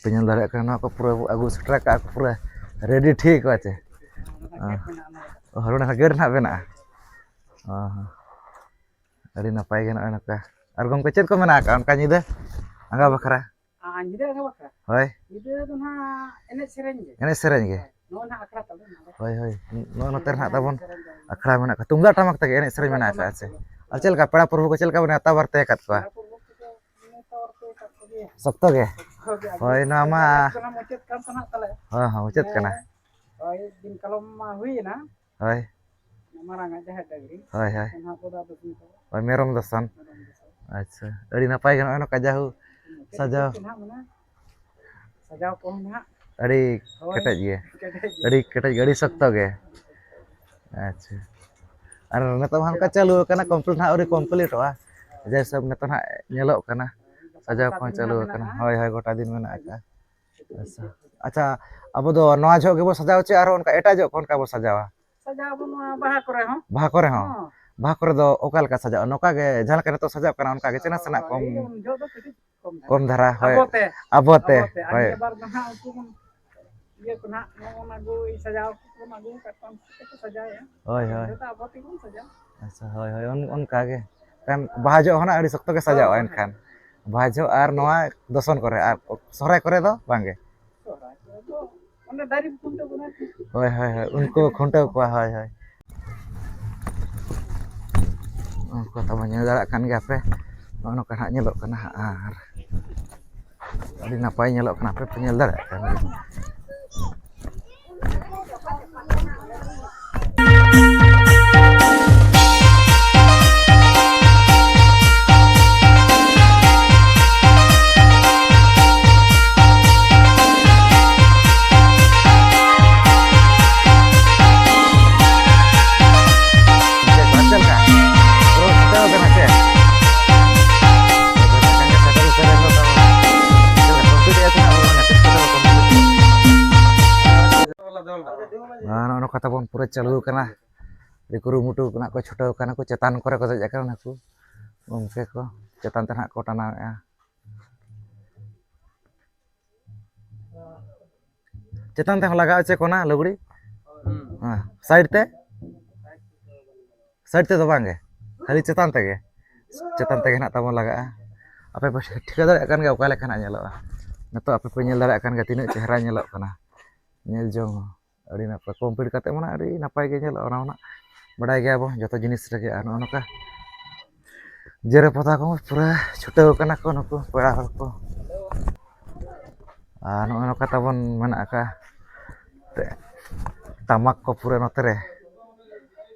ᱯᱮ ᱧᱮᱞ ᱫᱟᱲᱮᱭᱟᱜ ᱠᱟᱱᱟ, ᱱᱚᱣᱟ ᱠᱚ ᱯᱩᱨᱟᱹ ᱟᱹᱜᱩ ᱥᱮᱴᱮᱨ ᱟᱠᱟᱫᱼᱟ ᱠᱚ, ᱯᱩᱨᱟᱹ ᱨᱮᱰᱤ ᱴᱷᱤᱠ ᱠᱚ ᱟᱪᱮ᱾ ᱚ, ᱦᱚᱸ᱾ ᱚ, ᱦᱚᱲ ᱚᱱᱟ ᱜᱮᱴ ᱱᱟᱦᱟᱜ ᱢᱮᱱᱟᱜᱼᱟ᱾ ᱚ, ᱦᱚᱸ᱾ ᱟᱹᱰᱤ ᱱᱟᱯᱟᱭ ᱜᱮ ᱱᱚᱜᱼᱚᱭ ᱱᱚᱝᱠᱟ᱾ ᱟᱨ ᱜᱚᱢᱠᱮ, ᱪᱮᱫ ᱠᱚ ᱢᱮᱱᱟᱜ ᱟᱠᱟᱫᱼᱟ ᱚᱱᱠᱟ ᱧᱤᱫᱟᱹ ᱟᱸᱜᱟ ᱵᱟᱠᱷᱨᱟ? ᱟᱨ ᱧᱤᱫᱟᱹ ᱟᱸᱜᱟ ᱵᱟᱠᱷᱨᱟ? ᱦᱳᱭ᱾ ᱧᱤᱫᱟᱹ ᱫᱚ ᱱᱟᱦᱟᱜ ᱮᱱᱮᱡ ᱥᱮᱨᱮᱧ ᱜᱮ᱾ ᱮᱱᱮᱡ ᱥᱮᱨᱮᱧ ᱜᱮ? ᱦᱳᱭ᱾ ᱱᱚᱜᱼᱚᱭ ᱱᱟᱦᱟᱜ ᱟᱠᱷᱲᱟ ᱛᱟᱞᱮ ᱱᱚᱰᱮ᱾ ᱦᱳᱭ, ᱦᱳᱭ᱾ ᱱᱚᱜᱼᱚ ᱱᱚᱛᱮ ᱨᱮ ᱱᱟᱦᱟᱜ ᱛᱟᱵᱚᱱ ᱮᱱᱮᱡ ᱥᱮᱨᱮᱧ ᱫᱚ ᱟᱠᱷᱲᱟ ᱢᱮᱱᱟᱜ ᱟᱠᱟᱫ᱾ ᱛᱩᱢᱫᱟᱜ ᱴᱟᱢᱟᱠ ᱛᱮᱜᱮ ᱮᱱᱮᱡ ᱥᱮᱨᱮᱧ ᱢᱮᱱᱟᱜ ᱟᱠᱟᱫᱼᱟ ᱥᱮ? ᱟᱨ ᱪᱮᱫ ᱞᱮᱠᱟ ᱯᱮᱲᱟ ᱯᱨᱚᱵᱷᱩ ᱠᱚ ᱪᱮᱫ ᱞᱮᱠᱟ ᱵᱚᱱ ᱱᱮᱣᱛᱟ ᱵᱟᱨᱛᱮ ᱟᱠᱟᱫ ᱠᱚᱣᱟ? ᱯᱮᱲᱟ ᱯᱨᱚᱵᱷᱩ ᱠᱚᱫᱚ ᱱᱮᱣᱛᱟ ᱵᱟᱨᱛᱮ ᱟᱠᱟᱫ ᱠᱚᱜᱮᱭᱟ᱾ ᱥᱚᱠᱛᱚ ᱜᱮ? ᱥᱚᱠᱛᱚ ᱜᱮ᱾ ᱦᱳᱭ, ᱱᱚᱣᱟ ᱢᱟ ᱟᱞᱮ ᱥᱮᱱᱟᱜ ᱢᱩᱪᱟᱹᱫ ᱠᱟᱱ ᱛᱟᱦᱮᱱᱟ ᱛᱟᱞᱮ᱾ ᱦᱚᱸ, ᱦᱚᱸ, ᱢᱩᱪᱟᱹᱫ ᱠᱟᱱᱟ᱾ ᱦᱮᱸ, ᱦᱳᱭ, ᱫᱤᱱ ᱠᱟᱞᱚᱢ ᱢᱟ ᱦᱩᱭᱮᱱᱟ᱾ ᱦᱳᱭ᱾ ᱢᱟᱨᱟᱝ ᱟᱜ ᱡᱟᱦᱮᱨ ᱰᱟᱹᱝᱨᱤ᱾ ᱦᱳᱭ, ᱦᱳᱭ᱾ ᱚᱱᱟ ᱠᱚᱫᱚ ᱟᱫᱚ ᱪᱮᱫ ᱠᱚ? ᱦᱳᱭ, ᱢᱮᱨᱚᱢ ᱫᱚᱥᱚᱱ᱾ ᱢᱮᱨᱚᱢ ᱫᱚᱥᱚᱱ᱾ ᱟᱪᱪᱷᱟ, ᱟᱹᱰᱤ ᱱᱟᱯᱟᱭ ᱜᱮ ᱱᱚᱜᱼᱚᱭ ᱱᱚᱝᱠᱟ ᱡᱟᱦᱳ ᱢᱩᱪᱟᱹᱫ ᱥᱟᱡᱟᱣ᱾ ᱢᱩᱪᱟᱹᱫ ᱛᱮ ᱱᱟᱦᱟᱜ ᱢᱟᱱᱮ ᱥᱟᱡᱟᱣ ᱠᱚᱦᱚᱸ ᱱᱟᱦᱟᱜ᱾ ᱟᱹᱰᱤ ᱦᱳᱭ, ᱠᱮᱴᱮᱡ ᱜᱮ᱾ ᱠᱮᱴᱮᱡ ᱜᱮ᱾ ᱟᱹᱰᱤ ᱠᱮᱴᱮᱡ ᱜᱮ, ᱟᱹᱰᱤ ᱥᱚᱠᱛᱚ ᱜᱮ᱾ ᱟᱪᱪᱷᱟ᱾ ᱟᱨ ᱱᱤᱛᱚᱜ ᱦᱚᱸ ᱚᱱᱠᱟ ᱪᱟᱹᱞᱩ ᱟᱠᱟᱱᱟ, complete ᱦᱟᱸᱜ ᱟᱹᱣᱨᱤ completeᱚᱜᱼᱟ᱾ ᱡᱮ ᱦᱤᱥᱟᱹᱵ ᱱᱤᱛᱚᱜ ᱦᱟᱸᱜ ᱧᱮᱞᱚᱜ ᱠᱟᱱᱟ, ᱥᱟᱡᱟᱣ ᱜᱚᱴᱟ ᱠᱚᱦᱚᱸ ᱫᱤᱱ ᱪᱟᱹᱞᱩ ᱢᱟ ᱟᱠᱟᱱᱟ᱾ ᱢᱮᱱᱟᱜᱼᱟ᱾ ᱦᱳᱭ, ᱦᱳᱭ, ᱜᱚᱴᱟ ᱫᱤᱱ ᱢᱮᱱᱟᱜ ᱟᱠᱟᱫᱼᱟ᱾ ᱟᱪᱪᱷᱟ᱾ ᱟᱪᱪᱷᱟ, ᱟᱵᱚ ᱫᱚ ᱱᱚᱣᱟ ᱡᱚᱦᱚᱜ ᱜᱮᱵᱚ ᱥᱟᱡᱟᱣᱟ ᱪᱮ ᱟᱨᱦᱚᱸ ᱚᱱᱠᱟ ᱮᱴᱟᱜ ᱡᱚᱦᱚᱜ ᱠᱚ ᱚᱱᱠᱟ ᱵᱚ ᱥᱟᱡᱟᱣᱟ? ᱥᱟᱡᱟᱣ ᱟᱵᱚ ᱱᱚᱣᱟ ᱵᱟᱦᱟ ᱠᱚᱨᱮ ᱦᱚᱸ᱾ ᱵᱟᱦᱟ ᱠᱚᱨᱮ ᱦᱚᱸ? ᱦᱚᱸ᱾ ᱵᱟᱦᱟ ᱠᱚᱨᱮ ᱫᱚ ᱚᱠᱟ ᱞᱮᱠᱟ ᱥᱟᱡᱟᱜᱼᱟ? ᱱᱚᱝᱠᱟ ᱜᱮ ᱡᱟᱦᱟᱸ ᱞᱮᱠᱟ ᱱᱤᱛᱚᱜ ᱥᱟᱡᱟᱜ ᱠᱟᱱᱟ ᱚᱱᱠᱟ ᱜᱮ ᱪᱮ ᱱᱟᱥᱮᱱᱟᱜ ᱠᱚᱢ? ᱦᱳᱭ, ᱩᱱ ᱡᱚᱦᱚᱜ ᱫᱚ ᱠᱟᱹᱴᱤᱡ ᱠᱚᱢ ᱫᱷᱟᱨᱟ᱾ ᱠᱚᱢ ᱫᱷᱟᱨᱟ, ᱦᱳᱭ᱾ ᱟᱵᱚᱛᱮ᱾ ᱟᱵᱚᱛᱮ, ᱟᱵᱚᱛᱮ᱾ ᱟᱨ ᱦᱳᱭ᱾ ᱱᱤᱭᱟᱹ ᱵᱟᱨ ᱫᱚ ᱱᱟᱦᱟᱜ ᱩᱱᱠᱩ ᱵᱚᱱ ᱤᱭᱟᱹ ᱠᱚ ᱱᱟᱦᱟᱜ ᱱᱚᱜᱼᱚ ᱱᱟ ᱠᱚ ᱥᱟᱡᱟᱣ ᱠᱚᱵᱚᱱ ᱟᱹᱜᱩ ᱟᱠᱟᱫ ᱠᱚᱣᱟ, ᱩᱱᱠᱩ ᱛᱮᱠᱚ ᱥᱟᱡᱟᱣᱮᱫᱼᱟ᱾ ᱦᱳᱭ, ᱦᱳᱭ᱾ ᱡᱚᱛᱚ ᱟᱵᱚ ᱛᱮᱜᱮ ᱵᱚᱱ ᱥᱟᱡᱟᱣᱟ᱾ ᱟᱪᱪᱷᱟ, ᱦᱳᱭ, ᱦᱳᱭ, ᱚᱱ-, ᱚᱱᱠᱟ ᱜᱮ᱾ ᱠᱷᱟᱱ ᱵᱟᱦᱟ ᱡᱚᱦᱚᱜ ᱦᱚᱸ ᱱᱟᱜ ᱟᱹᱰᱤ ᱥᱚᱠᱛᱚ ᱜᱮ ᱥᱟᱡᱟᱣᱜᱼᱟ ᱦᱳᱭ, ᱦᱳᱭ᱾ ᱮᱱᱠᱷᱟᱱ᱾ ᱵᱟᱦᱟ ᱡᱚᱦᱚᱜ ᱟᱨ ᱱᱚᱣᱟ ᱫᱚᱥᱚᱱ ᱠᱚᱨᱮ, ᱟᱨ ᱥᱚᱦᱨᱟᱭ ᱠᱚᱨᱮ ᱫᱚ ᱵᱟᱝ ᱜᱮ? ᱥᱚᱦᱨᱟᱭ ᱠᱚᱨᱮ ᱫᱚ ᱚᱸᱰᱮ ᱫᱟᱨᱮ ᱠᱚ ᱠᱷᱩᱱᱴᱟᱹᱣ ᱠᱚᱣᱟ᱾ ᱦᱳᱭ, ᱦᱳᱭ, ᱦᱳᱭ, ᱩᱱᱠᱩ ᱠᱚ ᱠᱷᱩᱱᱴᱟᱹᱣ ᱠᱚᱣᱟ, ᱦᱳᱭ, ᱦᱳᱭ᱾ ᱩᱱᱠᱩ ᱛᱟᱵᱚᱱ ᱧᱮᱞ ᱫᱟᱲᱮᱭᱟᱜ ᱠᱟᱱ ᱜᱮᱭᱟ ᱯᱮ, ᱱᱚᱜᱼᱚ ᱱᱚᱝᱠᱟ ᱦᱟᱸᱜ ᱧᱮᱞᱚᱜ ᱠᱟᱱᱟ ᱦᱟᱸᱜ, ᱟᱨ ᱟᱹᱰᱤ ᱱᱟᱯᱟᱭ ᱧᱮᱞᱚᱜ ᱠᱟᱱᱟ, ᱟᱯᱮ ᱯᱮ ᱧᱮᱞ ᱫᱟᱲᱮᱭᱟᱜ ᱠᱟᱱ ᱜᱮᱭᱟ᱾ ᱪᱮᱫ ᱞᱮᱠᱟ? ᱯᱩᱨᱟᱹ ᱪᱷᱩᱴᱟᱹᱣ ᱠᱟᱱᱟ ᱥᱮ? ᱪᱮᱫ ᱞᱮᱠᱟ? ᱠᱚᱢᱯᱞᱤᱴ ᱮᱫ ᱛᱟᱦᱮᱱᱟ, ᱵᱟᱝᱟ? ᱛᱤᱥ ᱠᱚᱛᱮ ᱠᱚᱢᱯᱞᱤᱴ ᱮᱫᱟ? ᱟᱨ ᱱᱚᱜᱼᱚ ᱱᱚᱝᱠᱟ ᱛᱟᱵᱚᱱ ᱯᱩᱨᱟᱹ ᱪᱟᱹᱞᱩ ᱟᱠᱟᱱᱟ᱾ ᱟᱹᱰᱤ ᱠᱩᱨᱩᱢᱩᱴᱩ ᱠᱟᱱᱟ ᱠᱚ, ᱪᱷᱩᱴᱟᱹᱣ ᱠᱟᱱᱟ ᱠᱚ, ᱪᱮᱛᱟᱱ ᱠᱚᱨᱮ ᱠᱚ ᱫᱮᱡ ᱟᱠᱟᱱᱟ ᱱᱩᱠᱩ ᱜᱚᱢᱠᱮ ᱠᱚ, ᱪᱮᱛᱟᱱ ᱛᱮ ᱱᱟᱦᱟᱜ ᱠᱚ ᱴᱟᱱᱟᱣᱮᱫᱼᱟ᱾ ᱪᱮᱛᱟᱱ ᱛᱮᱦᱚᱸ ᱞᱟᱜᱟᱣ ᱦᱚᱪᱚ ᱠᱚ ᱚᱱᱟ ᱞᱩᱜᱽᱲᱤ᱾ ᱦᱮᱸ, ᱥᱟᱭᱤᱰ ᱛᱮ, ᱥᱟᱭᱤᱰ ᱛᱮᱫᱚ ᱵᱟᱝ ᱜᱮ, ᱠᱷᱟᱹᱞᱤ ᱪᱮᱛᱟᱱ ᱛᱮᱜᱮ, ᱪᱮᱛᱟᱱ ᱛᱮᱜᱮ ᱱᱟᱜ ᱛᱟᱵᱚᱱ ᱞᱟᱜᱟᱜᱼᱟ᱾ ᱟᱯᱮ ᱯᱮ ᱴᱷᱤᱠᱟᱹ ᱫᱟᱲᱮᱭᱟᱜ ᱠᱟᱱ ᱜᱮᱭᱟ ᱚᱠᱟ ᱞᱮᱠᱟᱱᱟᱜ ᱧᱮᱞᱚᱜᱼᱟ᱾ ᱱᱤᱛᱚᱜ ᱟᱯᱮ ᱯᱮ ᱧᱮᱞ ᱫᱟᱲᱮᱭᱟᱜ ᱠᱟᱱ ᱜᱮᱭᱟ ᱛᱤᱱᱟᱹᱜ ᱪᱮᱦᱨᱟ ᱧᱮᱞᱚᱜ ᱠᱟᱱᱟ, ᱧᱮᱞ ᱡᱚᱝ ᱦᱚᱸ ᱟᱹᱰᱤ ᱱᱟᱯᱟᱭ᱾ ᱠᱚᱢᱯᱞᱤᱴ ᱠᱟᱛᱮ ᱢᱟ ᱟᱹᱰᱤ ᱱᱟᱯᱟᱭ ᱜᱮ ᱧᱮᱞᱚᱜᱼᱟ, ᱚᱱᱟ ᱢᱟ ᱵᱟᱰᱟᱭ ᱜᱮᱭᱟᱵᱚᱱ ᱡᱚᱛᱚ ᱡᱤᱱᱤᱥ ᱨᱮᱜᱮ᱾ ᱟᱨ ᱱᱚᱜᱼᱚ ᱱᱚᱝᱠᱟ ᱡᱮᱨᱮ ᱯᱚᱛᱟ ᱠᱚ ᱯᱩᱨᱟᱹ ᱪᱷᱩᱴᱟᱹᱣ ᱠᱟᱱᱟ ᱠᱚ ᱱᱩᱠᱩ ᱯᱮᱲᱟ ᱦᱚᱲ ᱠᱚ᱾ ᱟᱨ ᱱᱚᱜᱼᱚ ᱱᱚᱝᱠᱟ ᱛᱟᱵᱚᱱ ᱢᱮᱱᱟᱜ ᱟᱠᱟᱫ ᱛᱮ ᱴᱟᱢᱟᱠ ᱠᱚ ᱯᱩᱨᱟᱹ ᱱᱚᱛᱮ ᱨᱮ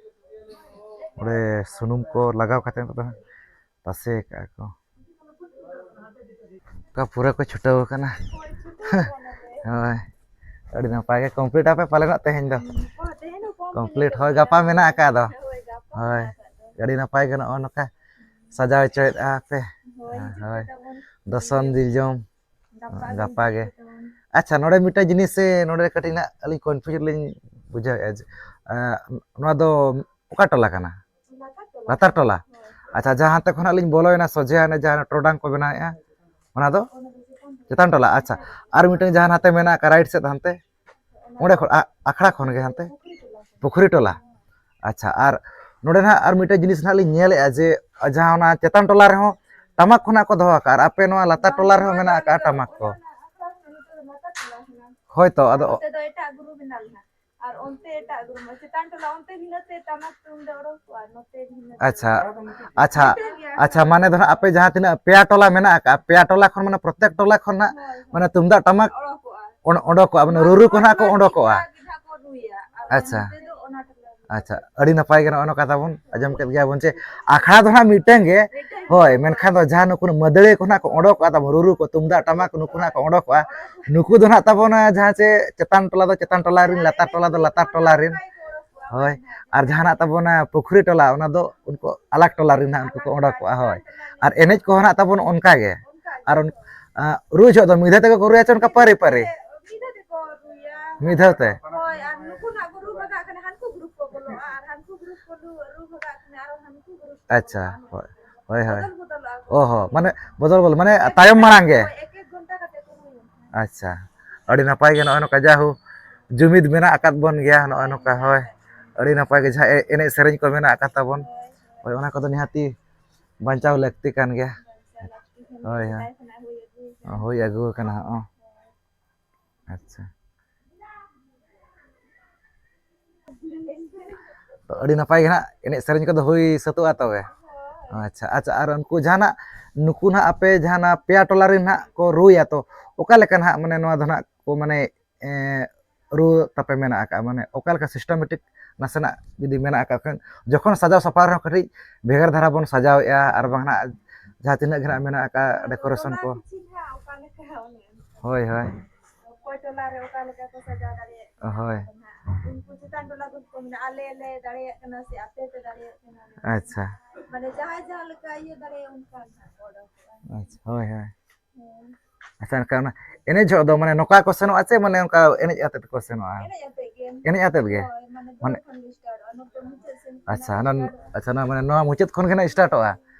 ᱚᱸᱰᱮ ᱥᱩᱱᱩᱢ ᱠᱚ ᱞᱟᱜᱟᱣ ᱠᱟᱛᱮ ᱱᱤᱛᱚᱜ ᱫᱚ ᱛᱟᱥᱮ ᱠᱟᱜᱼᱟ ᱠᱚ᱾ ᱚᱱᱠᱟ ᱯᱩᱨᱟᱹ ᱠᱚ ᱪᱷᱩᱴᱟᱹᱣ ᱟᱠᱟᱱᱟ᱾ ᱦᱳᱭ, ᱟᱹᱰᱤ ᱱᱟᱯᱟᱭ ᱜᱮ᱾ ᱠᱚᱢᱯᱞᱤᱴ ᱟᱯᱮ ᱯᱟᱞᱮᱱᱚᱜ ᱛᱮᱦᱮᱧ ᱫᱚ? ᱠᱚᱢᱯᱞᱤᱴ, ᱦᱳᱭ, ᱜᱟᱯᱟ ᱢᱮᱱᱟᱜ ᱟᱠᱟᱫ ᱫᱚ᱾ ᱦᱳᱭ, ᱟᱹᱰᱤ ᱱᱟᱯᱟᱭ ᱜᱮ ᱱᱚᱜᱼᱚ ᱱᱚᱝᱠᱟ ᱥᱟᱡᱟᱣ ᱦᱚᱪᱚᱭᱮᱫᱼᱟ ᱯᱮ᱾ ᱦᱳᱭ, ᱫᱚᱥᱚᱱ ᱫᱤᱞᱡᱚᱢ ᱜᱟᱯᱟ ᱜᱮ᱾ ᱟᱪᱪᱷᱟ, ᱱᱚᱰᱮ ᱢᱤᱫᱴᱮᱱ ᱡᱤᱱᱤᱥ ᱥᱮ ᱱᱚᱰᱮ ᱠᱟᱹᱴᱤᱡ ᱱᱟᱜ ᱟᱹᱞᱤᱧ ᱠᱚᱱᱯᱷᱤᱭᱩᱡᱽ ᱞᱤᱧ ᱵᱩᱡᱷᱟᱹᱣᱮᱫᱼᱟ ᱡᱮ, ᱮᱸ, ᱱᱚᱣᱟ ᱫᱚ ᱚᱠᱟ ᱴᱚᱞᱟ ᱠᱟᱱᱟ? ᱞᱟᱛᱟᱨ ᱴᱚᱞᱟ᱾ ᱟᱪᱪᱷᱟ, ᱡᱟᱦᱟᱸ ᱛᱮ ᱠᱷᱚᱱᱟᱜ ᱞᱤᱧ ᱵᱚᱞᱚᱭᱮᱱᱟ ᱥᱚᱡᱷᱮ ᱦᱟᱱᱮ ᱡᱟᱦᱟᱸ ᱴᱚᱨᱚᱰᱟᱝ ᱠᱚ ᱵᱮᱱᱟᱣᱮᱫᱼᱟ, ᱚᱱᱟ ᱫᱚ ᱪᱮᱛᱟᱱ ᱴᱚᱞᱟ᱾ ᱟᱪᱪᱷᱟ, ᱟᱨ ᱢᱤᱫᱴᱟᱝ ᱡᱟᱦᱟᱸ ᱱᱟᱛᱮ ᱢᱮᱱᱟᱜ ᱟᱠᱟᱫ ᱨᱟᱭᱤᱴ ᱥᱮᱫ ᱦᱟᱱᱛᱮ, ᱚᱸᱰᱮ ᱠᱷᱚᱱ ᱟ-, ᱟᱠᱷᱲᱟ ᱠᱷᱚᱱ ᱜᱮ ᱦᱟᱱᱛᱮ ᱯᱩᱠᱷᱨᱤ ᱴᱚᱞᱟ᱾ ᱟᱪᱪᱷᱟ, ᱟᱨ ᱱᱚᱰᱮ ᱱᱟᱦᱟᱜ ᱟᱨ ᱢᱤᱫᱴᱮᱱ ᱡᱤᱱᱤᱥ ᱱᱟᱦᱟᱜ ᱞᱤᱧ ᱧᱮᱞᱮᱫᱼᱟ ᱡᱮ ᱡᱟᱦᱟᱸ ᱚᱱᱟ ᱪᱮᱛᱟᱱ ᱴᱚᱞᱟ ᱨᱮᱦᱚᱸ ᱴᱟᱢᱟᱠ ᱠᱷᱚᱱᱟᱜ ᱠᱚ ᱫᱚᱦᱚ ᱟᱠᱟᱫᱼᱟ, ᱟᱨ ᱟᱯᱮ ᱱᱚᱣᱟ ᱞᱟᱛᱟᱨ ᱴᱚᱞᱟ ᱨᱮᱦᱚᱸ ᱢᱮᱱᱟᱜ ᱟᱠᱟᱫᱼᱟ ᱴᱟᱢᱟᱠ ᱠᱚ᱾ ᱦᱳᱭ ᱛᱚ, ᱟᱫᱚ ᱚᱱᱛᱮ ᱫᱚ ᱮᱴᱟᱜ ᱜᱩᱨᱩ ᱢᱮᱱᱟᱜ ᱞᱮᱱᱟ, ᱟᱨ ᱚᱱᱛᱮ ᱮᱴᱟᱜ ᱜᱩᱨᱩ ᱢᱮᱱᱟᱜᱼᱟ᱾ ᱪᱮᱛᱟᱱ ᱴᱚᱞᱟ ᱚᱱᱛᱮ ᱵᱷᱤᱱᱟᱹ ᱛᱮ ᱴᱟᱢᱟᱠ ᱛᱩᱢᱫᱟᱜ ᱚᱰᱚᱠᱚᱜᱼᱟ, ᱱᱚᱛᱮ ᱵᱷᱤᱱᱟᱹ ᱛᱮ᱾ ᱟᱪᱪᱷᱟ, ᱟᱪᱪᱷᱟ, ᱢᱟᱱᱮ ᱫᱚ ᱱᱟᱦᱟᱜ ᱟᱯᱮ ᱡᱟᱦᱟᱸ ᱛᱤᱱᱟᱹᱜ ᱯᱮᱭᱟ ᱴᱚᱞᱟ ᱢᱮᱱᱟᱜ ᱟᱠᱟᱫᱼᱟ, ᱯᱮᱭᱟ ᱴᱚᱞᱟ ᱠᱷᱚᱱ ᱢᱟᱱᱮ ᱯᱨᱚᱛᱮᱠ ᱴᱚᱞᱟ ᱠᱷᱚᱱ ᱱᱟᱦᱟᱜ ᱦᱳᱭ, ᱦᱳᱭ᱾ ᱢᱟᱱᱮ ᱛᱩᱢᱫᱟᱜ ᱴᱟᱢᱟᱠ ᱚᱰᱚᱠᱚᱜᱼᱟ᱾ ᱚᱱ-, ᱚᱰᱚᱠᱚᱜᱼᱟ, ᱢᱟᱱᱮ ᱨᱩᱨᱩ ᱠᱚ ᱱᱟᱦᱟᱜ ᱠᱚ ᱚᱰᱚᱠᱚᱜᱼᱟ᱾ ᱜᱤᱫᱷᱟ ᱜᱤᱫᱷᱟ ᱠᱚ ᱨᱩᱭᱟ, ᱟᱨ ᱟᱪᱪᱷᱟ᱾ ᱱᱚᱛᱮ ᱫᱚ ᱚᱱᱟ ᱴᱚᱞᱟ ᱨᱮ᱾ ᱟᱪᱪᱷᱟ, ᱟᱹᱰᱤ ᱱᱟᱯᱟᱭ ᱜᱮ ᱱᱚᱜᱼᱚ ᱱᱚᱝᱠᱟ ᱛᱟᱵᱚᱱ ᱟᱸᱡᱚᱢ ᱠᱮᱫ ᱜᱮᱭᱟ ᱵᱚᱱ ᱡᱮ ᱟᱠᱷᱲᱟ ᱫᱚ ᱱᱟᱦᱟᱜ ᱢᱤᱫᱴᱟᱝ ᱜᱮ, ᱢᱤᱫᱴᱟᱝ ᱜᱮ᱾ ᱦᱳᱭ, ᱢᱮᱱᱠᱷᱟᱱ ᱫᱚ ᱡᱟᱦᱟᱸ ᱱᱩᱠᱩ ᱢᱟᱹᱫᱟᱹᱲᱤᱭᱟᱹ ᱠᱚ ᱱᱟᱦᱟᱜ ᱠᱚ ᱚᱰᱚᱠᱚᱜᱼᱟ, ᱛᱟᱵᱚᱱ ᱨᱩᱨᱩ ᱠᱚ, ᱛᱩᱢᱫᱟᱜ ᱴᱟᱢᱟᱠ ᱠᱚ, ᱱᱩᱠᱩ ᱱᱟᱦᱟᱜ ᱛᱟᱵᱚᱱ ᱡᱟᱦᱟᱸ ᱪᱮ ᱪᱮᱛᱟᱱ ᱴᱚᱞᱟ ᱫᱚ ᱪᱮᱛᱟᱱ ᱴᱚᱞᱟ ᱨᱮᱱ, ᱞᱟᱛᱟᱨ ᱴᱚᱞᱟ ᱫᱚ ᱞᱟᱛᱟᱨ ᱴᱚᱞᱟ ᱨᱮᱱ᱾ ᱦᱳᱭ, ᱟᱨ ᱡᱟᱦᱟᱸ ᱱᱟᱜ ᱛᱟᱵᱚᱱ ᱯᱩᱠᱷᱨᱤ ᱴᱚᱞᱟ, ᱚᱱᱟ ᱫᱚ ᱩᱱᱠᱩ ᱟᱞᱟᱜᱽ ᱴᱚᱞᱟ ᱨᱮᱱ ᱱᱟᱦᱟᱜ ᱩᱱᱠᱩ ᱠᱚ ᱚᱰᱚᱠᱚᱜᱼᱟ᱾ ᱦᱳᱭ, ᱟᱨ ᱮᱱᱮᱡ ᱠᱚᱦᱚᱸ ᱱᱟᱦᱟᱜ ᱛᱟᱵᱚᱱ ᱚᱱᱠᱟ ᱜᱮ᱾ ᱟᱨ ᱚᱱ-, ᱟ, ᱨᱩ ᱡᱚᱦᱚᱜ ᱫᱚ ᱢᱤᱫ ᱫᱷᱟᱣ ᱛᱮᱜᱮ ᱠᱚ ᱨᱩᱭᱟ ᱪᱮ ᱚᱱᱠᱟ ᱯᱟᱹᱨᱤ ᱯᱟᱹᱨᱤ? ᱢᱤᱫ ᱫᱷᱟᱣ ᱛᱮᱠᱚ ᱨᱩᱭᱟ᱾ ᱢᱤᱫ ᱫᱷᱟᱣ ᱛᱮ? ᱦᱳᱭ, ᱟᱨ ᱱᱩᱠᱩ ᱱᱟᱜ ᱠᱚ ᱨᱩ ᱵᱷᱟᱜᱟᱜ ᱠᱟᱱᱟ, ᱦᱟᱱᱠᱩ ᱜᱨᱩᱯ ᱠᱚ ᱵᱚᱞᱚᱜᱼᱟ, ᱟᱨ ᱦᱟᱱᱠᱩ ᱜᱨᱩᱯ ᱠᱚ ᱨᱩ, ᱨᱩ ᱵᱷᱟᱜᱟᱜ ᱠᱟᱱᱟ, ᱟᱨᱚ ᱦᱟᱱᱠᱩ ᱜᱨᱩᱯ ᱠᱚ ᱟᱪᱪᱷᱟ, ᱵᱚᱞᱚᱜᱼᱟ᱾ ᱦᱳᱭ, ᱦᱳᱭ, ᱦᱳᱭ᱾ ᱵᱚᱫᱚᱞ ᱵᱚᱫᱚᱞᱚᱜᱼᱟ ᱠᱚ᱾ ᱚ ᱦᱚᱸ, ᱢᱟᱱᱮ ᱵᱚᱫᱚᱞ ᱵᱚᱫᱚᱞ, ᱢᱟᱱᱮ ᱮᱠ ᱮᱠ ᱛᱟᱭᱚᱢ ᱜᱷᱚᱱᱴᱟ ᱢᱟᱲᱟᱝ ᱜᱮ᱾ ᱠᱟᱛᱮ, ᱦᱳᱭ, ᱮᱠ ᱮᱠ ᱜᱷᱚᱱᱴᱟ ᱠᱟᱛᱮ ᱠᱚ ᱨᱩᱭᱟ᱾ ᱟᱪᱪᱷᱟ, ᱟᱹᱰᱤ ᱱᱟᱯᱟᱭ ᱜᱮ, ᱱᱚᱜᱼᱚᱭ ᱱᱚᱝᱠᱟ ᱡᱟᱦᱳ ᱡᱩᱢᱤᱫ ᱢᱮᱱᱟᱜ ᱟᱠᱟᱫ ᱵᱚᱱ ᱜᱮᱭᱟ, ᱱᱚᱜᱼᱚᱭ ᱱᱚᱝᱠᱟ᱾ ᱦᱳᱭ, ᱟᱹᱰᱤ ᱱᱟᱯᱟᱭ ᱜᱮ ᱡᱟᱦᱟᱸ ᱮ- ᱮᱱᱮᱡ ᱥᱮᱨᱮᱧ ᱠᱚ ᱢᱮᱱᱟᱜ ᱟᱠᱟᱫ ᱛᱟᱵᱚᱱ, ᱦᱳᱭ, ᱚᱱᱟ ᱠᱚᱫᱚ ᱱᱤᱦᱟᱹᱛᱤ ᱵᱟᱧᱪᱟᱣ ᱞᱟᱹᱠᱛᱤ ᱠᱟᱱ ᱜᱮᱭᱟ᱾ ᱦᱳᱭ, ᱦᱳᱭ᱾ ᱥᱮᱫᱟᱭ ᱠᱷᱚᱱᱟᱜ ᱦᱩᱭ ᱟᱹᱜᱩ ᱟᱠᱟᱱᱟ᱾ ᱦᱩᱭ ᱟᱹᱜᱩ ᱟᱠᱟᱱᱟ, ᱦᱚᱸ᱾ ᱟᱪᱪᱷᱟ᱾ ᱛᱚ, ᱟᱹᱰᱤ ᱱᱟᱯᱟᱭ ᱜᱮ ᱱᱟᱦᱟᱜ ᱮᱱᱮᱡ ᱥᱮᱨᱮᱧ ᱠᱚᱫᱚ ᱦᱩᱭ ᱥᱟᱹᱛᱚᱜᱼᱟ ᱛᱚᱵᱮ? ᱟᱪᱪᱷᱟ, ᱟᱪᱪᱷᱟ᱾ ᱟᱨ ᱩᱱᱠᱩ ᱡᱟᱦᱟᱱᱟᱜ, ᱱᱩᱠᱩ ᱱᱟᱦᱟᱜ ᱟᱯᱮ ᱡᱟᱦᱟᱱᱟᱜ ᱯᱮᱭᱟ ᱴᱚᱞᱟ ᱨᱮᱱ ᱱᱟᱦᱟᱜ ᱠᱚ ᱨᱩᱭᱟ, ᱛᱚ ᱚᱠᱟ ᱞᱮᱠᱟ ᱱᱟᱦᱟᱜ, ᱢᱟᱱᱮ, ᱱᱚᱣᱟ ᱫᱚ ᱱᱟᱦᱟᱜ ᱠᱚ, ᱢᱟᱱᱮ, ᱮᱸ, ᱨᱩ ᱛᱟᱯᱮ ᱢᱮᱱᱟᱜ ᱟᱠᱟᱫᱼᱟ? ᱢᱟᱱᱮ, ᱚᱠᱟ ᱞᱮᱠᱟ systematic ᱱᱟᱥᱮᱱᱟᱜ ᱡᱩᱫᱤ ᱢᱮᱱᱟᱜ ᱟᱠᱟᱫ ᱠᱷᱟᱱ, ᱡᱚᱠᱷᱚᱱ ᱥᱟᱡᱟᱣ ᱥᱟᱯᱲᱟᱣ ᱨᱮᱦᱚᱸ ᱠᱟᱹᱴᱤᱡ ᱵᱷᱮᱜᱟᱨ ᱫᱷᱟᱨᱟ ᱵᱚᱱ ᱥᱟᱡᱟᱣᱮᱫᱼᱟ, ᱟᱨ ᱵᱟᱝ ᱱᱟᱦᱟᱜ ᱡᱟᱦᱟᱸ ᱛᱤᱱᱟᱹᱜ ᱜᱮ ᱱᱟᱦᱟᱜ ᱢᱮᱱᱟᱜ ᱟᱠᱟᱫ decoration ᱠᱚ᱾ ᱠᱤᱪᱷᱤ ᱱᱟᱦᱟᱜ ᱚᱠᱟ ᱞᱮᱠᱟ ᱚᱱᱮ ᱚᱱᱠᱟ᱾ ᱦᱳᱭ, ᱦᱳᱭ᱾ ᱚᱠᱚᱭ ᱴᱚᱞᱟ ᱨᱮ ᱚᱠᱟ ᱞᱮᱠᱟ ᱠᱚ ᱥᱟᱡᱟᱣ ᱫᱟᱲᱮᱭᱟᱜ ᱠᱟᱱᱟ, ᱦᱳᱭ᱾ ᱟᱫᱚ ᱱᱟᱦᱟᱜ ᱩᱱᱠᱩ ᱪᱮᱛᱟᱱ ᱴᱚᱞᱟ ᱫᱚᱠᱚ ᱢᱮᱱᱟ, "ᱟᱞᱮ ᱞᱮ ᱫᱟᱲᱮᱭᱟᱜ ᱠᱟᱱᱟ ᱥᱮ ᱟᱯᱮ ᱯᱮ ᱫᱟᱲᱮᱭᱟᱜ ᱠᱟᱱᱟ?" ᱟᱪᱪᱷᱟ᱾ ᱢᱟᱱᱮ ᱡᱟᱦᱟᱸᱭ ᱡᱟᱦᱟᱸ ᱞᱮᱠᱟ ᱤᱭᱟᱹ ᱫᱟᱲᱮᱭᱟᱜᱼᱟ, ᱚᱱᱠᱟ ᱱᱟᱦᱟᱜ ᱠᱚ ᱚᱰᱚᱠᱚᱜᱼᱟ᱾ ᱟᱪᱪᱷᱟ, ᱦᱳᱭ, ᱦᱳᱭ᱾ ᱦᱮᱸ᱾ ᱟᱪᱪᱷᱟ, ᱮᱱᱠᱷᱟᱱ ᱚᱱᱟ ᱮᱱᱮᱡ ᱡᱚᱦᱚᱜ ᱫᱚ, ᱢᱟᱱᱮ, ᱱᱚᱝᱠᱟ ᱠᱚ ᱥᱮᱱᱚᱜᱼᱟ ᱪᱮ, ᱢᱟᱱᱮ, ᱚᱱᱠᱟ ᱮᱱᱮᱡ ᱟᱛᱮᱫ ᱠᱚ ᱥᱮᱱᱚᱜᱼᱟ? ᱮᱱᱮᱡ ᱟᱛᱮᱫ ᱜᱮ᱾ ᱮᱱᱮᱡ ᱟᱛᱮᱫ ᱜᱮ? ᱦᱳᱭ, ᱢᱟᱱᱮ, ᱢᱟᱱᱮ, ᱡᱚᱦᱚᱜ ᱠᱷᱚᱱ ᱜᱮ startᱚᱜᱼᱟ, ᱱᱚᱛᱮ ᱢᱩᱪᱟᱹᱫ ᱥᱮᱱ ᱠᱷᱚᱱᱟᱜ ᱟᱪᱪᱷᱟ, ᱚᱱᱟ, startᱚᱜᱼᱟ᱾ ᱟᱪᱪᱷᱟ, ᱱᱚᱣᱟ ᱢᱩᱪᱟᱹᱫ ᱠᱷᱚᱱ ᱜᱮ ᱱᱟᱜ startᱚᱜᱼᱟ᱾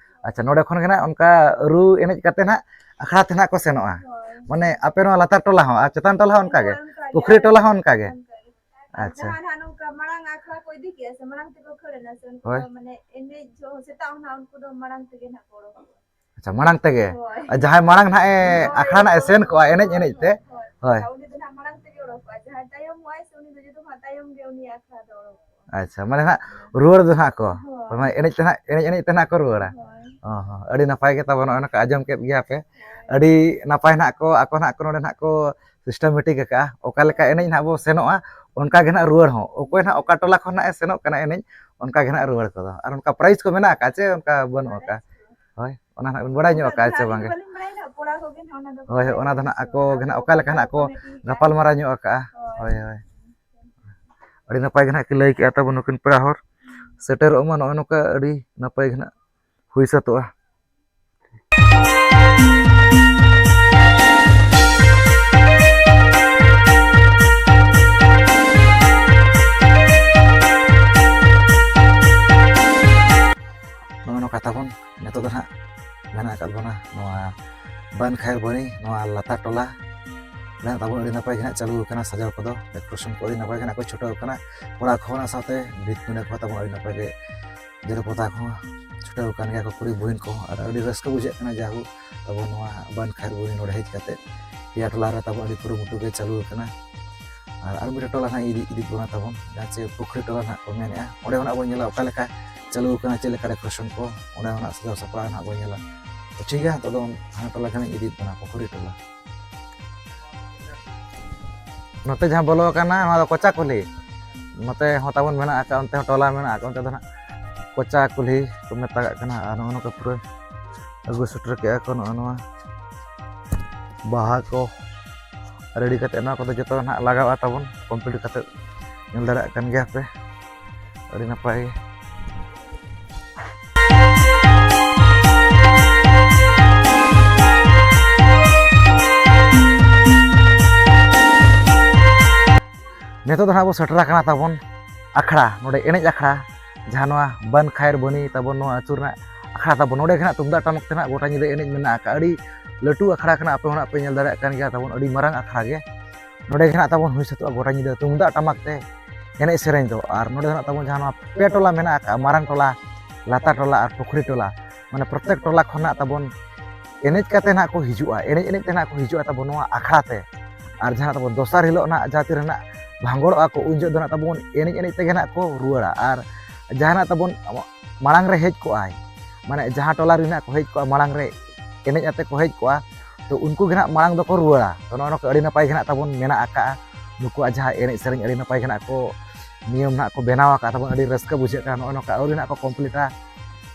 ᱟᱪᱪᱷᱟ, ᱱᱚᱰᱮ ᱠᱷᱚᱱ ᱜᱮ ᱱᱟᱜ ᱚᱱᱠᱟ ᱨᱩ ᱮᱱᱮᱡ ᱠᱟᱛᱮ ᱱᱟᱜ ᱟᱠᱷᱲᱟ ᱛᱮ ᱱᱟᱜ ᱠᱚ ᱥᱮᱱᱚᱜᱼᱟ᱾ ᱦᱳᱭ᱾ ᱢᱟᱱᱮ, ᱟᱯᱮ ᱱᱚᱣᱟ ᱞᱟᱛᱟᱨ ᱴᱚᱞᱟ ᱦᱚᱸ ᱟᱨ ᱪᱮᱛᱟᱱ ᱴᱚᱞᱟ ᱦᱚᱸ ᱚᱱᱠᱟ ᱜᱮ? ᱦᱳᱭ, ᱚᱱᱠᱟ ᱜᱮ᱾ ᱯᱩᱠᱷᱨᱤ ᱴᱚᱞᱟ ᱦᱚᱸ ᱚᱱᱠᱟ ᱜᱮ? ᱚᱱᱠᱟ ᱜᱮ᱾ ᱟᱨ ᱟᱪᱪᱷᱟ᱾ ᱡᱟᱦᱟᱸ ᱱᱟᱜ ᱱᱚᱝᱠᱟ ᱢᱟᱲᱟᱝ ᱟᱠᱷᱲᱟ ᱠᱚ ᱤᱫᱤ ᱠᱮᱜᱼᱟ ᱥᱮ, ᱢᱟᱲᱟᱝ ᱛᱮᱠᱚ ᱠᱷᱟᱹᱲ ᱮᱱᱟ ᱥᱮ, ᱩᱱᱠᱩ ᱦᱳᱭ᱾ ᱫᱚ, ᱢᱟᱱᱮ, ᱮᱱᱮᱡ ᱡᱚᱦᱚᱜ ᱥᱮᱛᱟᱜ ᱦᱚᱸ ᱱᱟᱜ ᱩᱱᱠᱩ ᱫᱚ ᱢᱟᱲᱟᱝ ᱛᱮᱜᱮ ᱱᱟᱜ ᱠᱚ ᱚᱰᱚᱠᱚᱜᱼᱟ᱾ ᱟᱪᱪᱷᱟ, ᱢᱟᱲᱟᱝ ᱛᱮᱜᱮ? ᱦᱳᱭ᱾ ᱟᱨ ᱡᱟᱦᱟᱸᱭ ᱢᱟᱲᱟᱝ ᱱᱟᱜ ᱮ ᱦᱳᱭ, ᱟᱠᱷᱲᱟ ᱱᱟᱜ ᱮ ᱦᱳᱭ, ᱥᱮᱱ ᱠᱚᱜᱼᱟ ᱮᱱᱮᱡ ᱮᱱᱮᱡ ᱛᱮ? ᱦᱳᱭ, ᱦᱳᱭ᱾ ᱩᱱᱤ ᱫᱚ ᱱᱟᱜ ᱢᱟᱲᱟᱝ ᱛᱮᱜᱮ ᱚᱰᱚᱠᱚᱜᱼᱟᱭ᱾ ᱡᱟᱦᱟᱸᱭ ᱛᱟᱭᱚᱢᱚᱜᱼᱟᱭ ᱥᱮ, ᱩᱱᱤ ᱫᱚ ᱡᱚᱛᱚ ᱠᱷᱚᱱᱟᱜ ᱛᱟᱭᱚᱢ ᱜᱮ ᱩᱱᱤᱭᱟᱜ ᱟᱠᱷᱲᱟ ᱫᱚ ᱚᱰᱚᱠᱚᱜᱼᱟ᱾ ᱟᱪᱪᱷᱟ, ᱢᱟᱱᱮ ᱱᱟᱜ ᱨᱩᱣᱟᱹᱲ ᱫᱚ ᱱᱟᱜ ᱠᱚ? ᱦᱳᱭ᱾ ᱢᱟᱱᱮ ᱮᱱᱮᱡ ᱛᱮ ᱱᱟᱜ, ᱮᱱᱮᱡ ᱮᱱᱮᱡ ᱛᱮ ᱱᱟᱜ ᱠᱚ ᱨᱩᱣᱟᱹᱲᱟ? ᱦᱳᱭ᱾ ᱚ ᱦᱚᱸ, ᱟᱹᱰᱤ ᱱᱟᱯᱟᱭ ᱜᱮ ᱛᱟᱵᱚᱱ, ᱱᱚᱜᱼᱚᱭ ᱱᱚᱝᱠᱟ ᱟᱸᱡᱚᱢ ᱠᱮᱫ ᱜᱮᱭᱟ ᱯᱮ᱾ ᱦᱳᱭ᱾ ᱟᱹᱰᱤ ᱱᱟᱯᱟᱭ ᱱᱟᱜ ᱠᱚ, ᱟᱠᱚ ᱱᱟᱜ ᱠᱚ ᱱᱚᱰᱮ ᱱᱟᱜ ᱠᱚ systematic ᱟᱠᱟᱜᱼᱟ᱾ ᱚᱠᱟ ᱞᱮᱠᱟ ᱮᱱᱮᱡ ᱱᱟᱜ ᱵᱚ ᱥᱮᱱᱚᱜᱼᱟ, ᱚᱱᱠᱟ ᱜᱮ ᱱᱟᱜ ᱨᱩᱣᱟᱹᱲ ᱦᱚᱸ᱾ ᱚᱠᱚᱭ ᱱᱟᱜ ᱚᱠᱟ ᱴᱚᱞᱟ ᱠᱷᱚᱱ ᱱᱟᱜ ᱮ ᱥᱮᱱᱚᱜ ᱠᱟᱱᱟ ᱮᱱᱮᱡ, ᱚᱱᱠᱟ ᱜᱮ ᱱᱟᱜ ᱨᱩᱣᱟᱹᱲ ᱠᱚᱫᱚ᱾ ᱟᱨ ᱚᱱᱠᱟ prize ᱠᱚ ᱢᱮᱱᱟᱜ ᱟᱠᱟᱫ ᱪᱮ ᱚᱱᱠᱟ ᱵᱟᱹᱱᱩᱜ ᱟᱠᱟᱫ? ᱦᱳᱭ, ᱚᱱᱟ ᱱᱟᱜ ᱵᱤᱱ ᱵᱟᱲᱟᱭ ᱧᱚᱜ ᱟᱠᱟᱫ ᱪᱮ ᱵᱟᱝ ᱜᱮ? ᱵᱟᱹᱞᱤᱧ ᱵᱟᱲᱟᱭᱟ ᱱᱟᱜ, ᱠᱚᱲᱟ ᱠᱚᱜᱮ ᱱᱟᱜ ᱚᱱᱟ ᱫᱚ ᱦᱳᱭ, ᱦᱳᱭ, ᱚᱱᱟ ᱫᱚ ᱱᱟᱜ ᱟᱠᱚ ᱜᱮ ᱱᱟᱜ ᱚᱠᱟ ᱞᱮᱠᱟ ᱱᱟᱜ ᱠᱚ ᱠᱚᱢᱤᱴᱤ ᱜᱮ ᱱᱟᱜ᱾ ᱜᱟᱯᱟᱞ ᱢᱟᱨᱟᱣ ᱧᱚᱜ ᱟᱠᱟᱜᱼᱟ᱾ ᱦᱳᱭ᱾ ᱦᱳᱭ, ᱦᱳᱭ᱾ ᱟᱹᱰᱤ ᱱᱟᱯᱟᱭ ᱜᱮ ᱱᱟᱜ ᱠᱤᱱ ᱞᱟᱹᱭ ᱠᱮᱜᱼᱟ ᱛᱟᱵᱚᱱ ᱱᱩᱠᱤᱱ ᱯᱮᱲᱟ ᱦᱚᱲ᱾ ᱥᱮᱴᱮᱨᱚᱜ ᱢᱟ ᱱᱚᱜᱼᱚᱭ ᱱᱚᱝᱠᱟ ᱟᱹᱰᱤ ᱱᱟᱯᱟᱭ ᱜᱮ ᱱᱟᱜ ᱦᱩᱭ ᱥᱟᱹᱛᱚᱜᱼᱟ᱾ ᱱᱚᱜᱼᱚ ᱱᱚᱝᱠᱟ ᱛᱟᱵᱚᱱ ᱱᱤᱛᱚᱜ ᱫᱚ ᱱᱟᱦᱟᱜ ᱢᱮᱱᱟᱜ ᱟᱠᱟᱫ ᱵᱚᱱᱟ ᱱᱚᱣᱟ ᱵᱟᱱ ᱠᱷᱟᱭᱮᱨ ᱵᱟᱹᱱᱤ, ᱱᱚᱣᱟ ᱞᱟᱛᱟᱨ ᱴᱚᱞᱟ᱾ ᱢᱮᱱᱟᱜ ᱛᱟᱵᱚᱱ ᱟᱹᱰᱤ ᱱᱟᱯᱟᱭ ᱜᱮ ᱦᱟᱸᱜ ᱪᱟᱹᱞᱩ ᱟᱠᱟᱱᱟ, ᱥᱟᱡᱟᱣ ᱠᱚᱫᱚ, ᱰᱮᱠᱳᱨᱮᱥᱚᱱ ᱠᱚ ᱟᱹᱰᱤ ᱱᱟᱯᱟᱭ ᱜᱮ ᱦᱟᱸᱜ ᱠᱚ ᱪᱷᱩᱴᱟᱹᱣ ᱟᱠᱟᱱᱟ᱾ ᱚᱲᱟᱜ ᱠᱚ ᱚᱱᱟ ᱥᱟᱶᱛᱮ ᱵᱷᱤᱛ ᱯᱤᱸᱰᱟᱹ ᱠᱚᱦᱚᱸ ᱛᱟᱵᱚᱱ ᱟᱹᱰᱤ ᱱᱟᱯᱟᱭ ᱜᱮ, ᱡᱮᱨᱮᱲ ᱯᱚᱛᱟᱣ ᱠᱚᱦᱚᱸ ᱪᱷᱩᱴᱟᱹᱣ ᱟᱠᱟᱱ ᱜᱮᱭᱟ ᱠᱚ ᱠᱩᱲᱤ ᱵᱩᱦᱤᱱ ᱠᱚ, ᱟᱨ ᱟᱹᱰᱤ ᱨᱟᱹᱥᱠᱟᱹ ᱵᱩᱡᱷᱟᱹᱜ ᱠᱟᱱᱟ᱾ ᱡᱟᱦᱳᱠ, ᱟᱵᱚ ᱱᱚᱣᱟ ᱵᱟᱱ ᱠᱷᱟᱭᱟᱨ ᱵᱩᱨᱩ ᱱᱚᱰᱮ ᱦᱮᱡ ᱠᱟᱛᱮ ᱯᱮᱭᱟ ᱴᱚᱞᱟ ᱨᱮ ᱛᱟᱵᱚᱱ ᱟᱹᱰᱤ ᱠᱩᱨᱩᱢᱩᱴᱩ ᱜᱮ ᱪᱟᱹᱞᱩ ᱟᱠᱟᱱᱟ᱾ ᱟᱨ ᱟᱨ ᱢᱤᱫᱴᱮᱱ ᱴᱚᱞᱟ ᱦᱟᱸᱜ ᱤᱫᱤ ᱤᱫᱤ ᱵᱚᱱᱟ ᱛᱟᱵᱚᱱ, ᱡᱟᱦᱟᱸ ᱪᱮ ᱯᱩᱠᱷᱨᱤ ᱴᱚᱞᱟ ᱦᱟᱸᱜ ᱠᱚ ᱢᱮᱱᱮᱫᱼᱟ᱾ ᱚᱸᱰᱮ ᱦᱚᱸ ᱦᱟᱸᱜ ᱵᱚᱱ ᱧᱮᱞᱟ ᱚᱠᱟ ᱞᱮᱠᱟ ᱪᱟᱹᱞᱩ ᱟᱠᱟᱱᱟ, ᱪᱮᱫ ᱞᱮᱠᱟ ᱰᱮᱠᱳᱨᱮᱥᱚᱱ ᱠᱚ, ᱚᱸᱰᱮ ᱦᱚᱸ ᱦᱟᱸᱜ ᱥᱟᱡᱟᱣ ᱥᱟᱯᱲᱟᱣ ᱦᱟᱸᱜ ᱵᱚᱱ ᱧᱮᱞᱟ᱾ ᱛᱚ ᱴᱷᱤᱠ ᱜᱮᱭᱟ, ᱱᱤᱛᱚᱜ ᱫᱚ ᱦᱟᱱᱟ ᱴᱚᱞᱟ ᱜᱮ ᱦᱟᱸᱜ ᱤᱫᱤᱭᱮᱫ ᱵᱚᱱᱟ, ᱯᱩᱠᱷᱨᱤ ᱴᱚᱞᱟ᱾ ᱱᱚᱛᱮ ᱡᱟᱦᱟᱸ ᱵᱚᱞᱚ ᱟᱠᱟᱱᱟ, ᱱᱚᱣᱟ ᱫᱚ ᱠᱚᱪᱟ ᱠᱩᱞᱦᱤ᱾ ᱱᱚᱛᱮ ᱦᱚᱸ ᱛᱟᱵᱚᱱ ᱢᱮᱱᱟᱜ ᱟᱠᱟᱫ, ᱚᱱᱛᱮ ᱦᱚᱸ ᱴᱚᱞᱟ ᱢᱮᱱᱟᱜ ᱟᱠᱟᱫ, ᱚᱱᱛᱮ ᱫᱚ ᱱᱟᱜ ᱠᱚᱪᱟ ᱠᱩᱞᱦᱤ ᱠᱚ ᱢᱮᱛᱟᱜᱟᱜ ᱠᱟᱱᱟ᱾ ᱟᱨ ᱱᱚᱜᱼᱚ ᱱᱚᱝᱠᱟ ᱯᱩᱨᱟᱹ ᱟᱹᱜᱩ ᱥᱮᱴᱮᱨ ᱠᱮᱜᱼᱟ ᱠᱚ ᱱᱚᱜᱼᱚ ᱱᱚᱣᱟ ᱵᱟᱦᱟ ᱠᱚ ᱨᱮᱰᱤ ᱠᱟᱛᱮ, ᱱᱚᱣᱟ ᱠᱚᱫᱚ ᱡᱚᱛᱚ ᱱᱟᱜ ᱞᱟᱜᱟᱣᱟ ᱛᱟᱵᱚᱱ ᱠᱚᱢᱯᱞᱤᱴ ᱠᱟᱛᱮ, ᱧᱮᱞ ᱫᱟᱲᱮᱭᱟᱜ ᱠᱟᱱ ᱜᱮᱭᱟ ᱯᱮ, ᱟᱹᱰᱤ ᱱᱟᱯᱟᱭ ᱜᱮ᱾ ᱱᱤᱛᱚᱜ ᱫᱚ ᱱᱟᱜ ᱵᱚ ᱥᱮᱴᱮᱨ ᱟᱠᱟᱱᱟ ᱛᱟᱵᱚᱱ ᱟᱠᱷᱲᱟ, ᱱᱚᱰᱮ ᱮᱱᱮᱡ ᱟᱠᱷᱲᱟ, ᱡᱟᱦᱟᱸ ᱱᱚᱣᱟ ᱵᱟᱱ ᱠᱷᱟᱭᱨ ᱵᱟᱹᱱᱤ ᱛᱟᱵᱚᱱ ᱱᱚᱣᱟ ᱟᱹᱪᱩᱨ ᱨᱮᱱᱟᱜ ᱟᱠᱷᱲᱟ ᱛᱟᱵᱚᱱ, ᱱᱚᱰᱮ ᱜᱮ ᱱᱟᱜ ᱛᱩᱢᱫᱟᱜ ᱴᱟᱢᱟᱠ ᱛᱮ ᱱᱟᱜ ᱜᱚᱴᱟ ᱧᱤᱫᱟᱹ ᱮᱱᱮᱡ ᱢᱮᱱᱟᱜ ᱟᱠᱟᱫᱼᱟ᱾ ᱟᱹᱰᱤ ᱞᱟᱹᱴᱩ ᱟᱠᱷᱲᱟ ᱠᱟᱱᱟ, ᱟᱯᱮ ᱦᱚᱸ ᱱᱟᱜ ᱯᱮ ᱧᱮᱞ ᱫᱟᱲᱮᱭᱟᱜ ᱠᱟᱱ ᱜᱮᱭᱟ ᱛᱟᱵᱚᱱ, ᱟᱹᱰᱤ ᱢᱟᱨᱟᱝ ᱟᱠᱷᱲᱟ ᱜᱮ᱾ ᱱᱚᱰᱮ ᱜᱮ ᱱᱟᱜ ᱛᱟᱵᱚᱱ ᱦᱩᱭ ᱥᱟᱹᱛᱚᱜᱼᱟ ᱜᱚᱴᱟ ᱧᱤᱫᱟᱹ ᱛᱩᱢᱫᱟᱜ ᱴᱟᱢᱟᱠ ᱛᱮ ᱮᱱᱮᱡ ᱥᱮᱨᱮᱧ ᱫᱚ᱾ ᱟᱨ ᱱᱚᱰᱮ ᱫᱚ ᱱᱟᱜ ᱛᱟᱵᱚᱱ ᱡᱟᱦᱟᱸ ᱱᱚᱣᱟ ᱯᱮ ᱴᱚᱞᱟ ᱢᱮᱱᱟᱜ ᱟᱠᱟᱫᱼᱟ, ᱢᱟᱨᱟᱝ ᱴᱚᱞᱟ, ᱞᱟᱛᱟᱨ ᱴᱚᱞᱟ ᱟᱨ ᱯᱩᱠᱷᱨᱤ ᱴᱚᱞᱟ, ᱢᱟᱱᱮ ᱯᱨᱚᱛᱮᱠ ᱴᱚᱞᱟ ᱠᱷᱚᱱᱟᱜ ᱛᱟᱵᱚᱱ ᱮᱱᱮᱡ ᱠᱟᱛᱮ ᱱᱟᱜ ᱠᱚ ᱦᱤᱡᱩᱜᱼᱟ, ᱮᱱᱮᱡ ᱮᱱᱮᱡ ᱛᱮ ᱱᱟᱜ ᱠᱚ ᱦᱤᱡᱩᱜᱼᱟ ᱛᱟᱵᱚᱱ ᱱᱚᱣᱟ ᱟᱠᱷᱲᱟ ᱛᱮ᱾ ᱟᱨ ᱡᱟᱦᱟᱸ ᱛᱟᱵᱚᱱ ᱫᱚᱥᱟᱨ ᱦᱤᱞᱳᱜ ᱱᱟᱜ ᱡᱟᱦᱟᱸ ᱛᱤᱨᱮ ᱱᱟᱜ ᱵᱷᱟᱸᱜᱚᱲᱚᱜᱼᱟ ᱠᱚ, ᱩᱱ ᱡᱚᱦᱚᱜ ᱫᱚ ᱱᱟᱜ ᱛᱟᱵᱚᱱ ᱮᱱᱮᱡ ᱮᱱᱮᱡ ᱛᱮᱜᱮ ᱱᱟᱜ ᱠᱚ ᱨᱩᱣᱟᱹᱲᱟ᱾ ᱟᱨ ᱡᱟᱦᱟᱸ ᱱᱟᱜ ᱛᱟᱵᱚᱱ ᱢᱟᱲᱟᱝ ᱨᱮ ᱦᱮᱡ ᱠᱚᱜᱼᱟᱭ, ᱢᱟᱱᱮ ᱡᱟᱦᱟᱸ ᱴᱚᱞᱟ ᱨᱮ ᱱᱟᱜ ᱠᱚ ᱦᱮᱡ ᱠᱚᱜᱼᱟ, ᱢᱟᱲᱟᱝ ᱨᱮ ᱮᱱᱮᱡ ᱟᱛᱮ ᱠᱚ ᱦᱮᱡ ᱠᱚᱜᱼᱟ, ᱛᱚ ᱩᱱᱠᱩ ᱜᱮ ᱱᱟᱜ ᱢᱟᱲᱟᱝ ᱫᱚᱠᱚ ᱨᱩᱣᱟᱹᱲᱟ᱾ ᱛᱚ ᱱᱚᱜᱼᱚ ᱱᱚᱝᱠᱟ ᱟᱹᱰᱤ ᱱᱟᱯᱟᱭ ᱜᱮ ᱱᱟᱜ ᱛᱟᱵᱚᱱ ᱢᱮᱱᱟᱜ ᱟᱠᱟᱫᱼᱟ᱾ ᱱᱩᱠᱩᱣᱟᱜ ᱡᱟᱦᱟᱸ ᱮᱱᱮᱡ ᱥᱮᱨᱮᱧ ᱟᱹᱰᱤ ᱱᱟᱯᱟᱭ ᱜᱮ ᱱᱟᱜ ᱠᱚ ᱱᱤᱭᱚᱢ ᱱᱟᱜ ᱠᱚ ᱵᱮᱱᱟᱣ ᱟᱠᱟᱫ ᱛᱟᱵᱚᱱ, ᱟᱹᱰᱤ ᱨᱟᱹᱥᱠᱟᱹ ᱵᱩᱡᱷᱟᱹᱜ ᱠᱟᱱᱟ᱾ ᱱᱚᱜᱼᱚ ᱱᱚᱝᱠᱟ ᱟᱹᱣᱨᱤ ᱱᱟᱜ ᱠᱚ ᱠᱚᱢᱯᱞᱤᱴᱟ᱾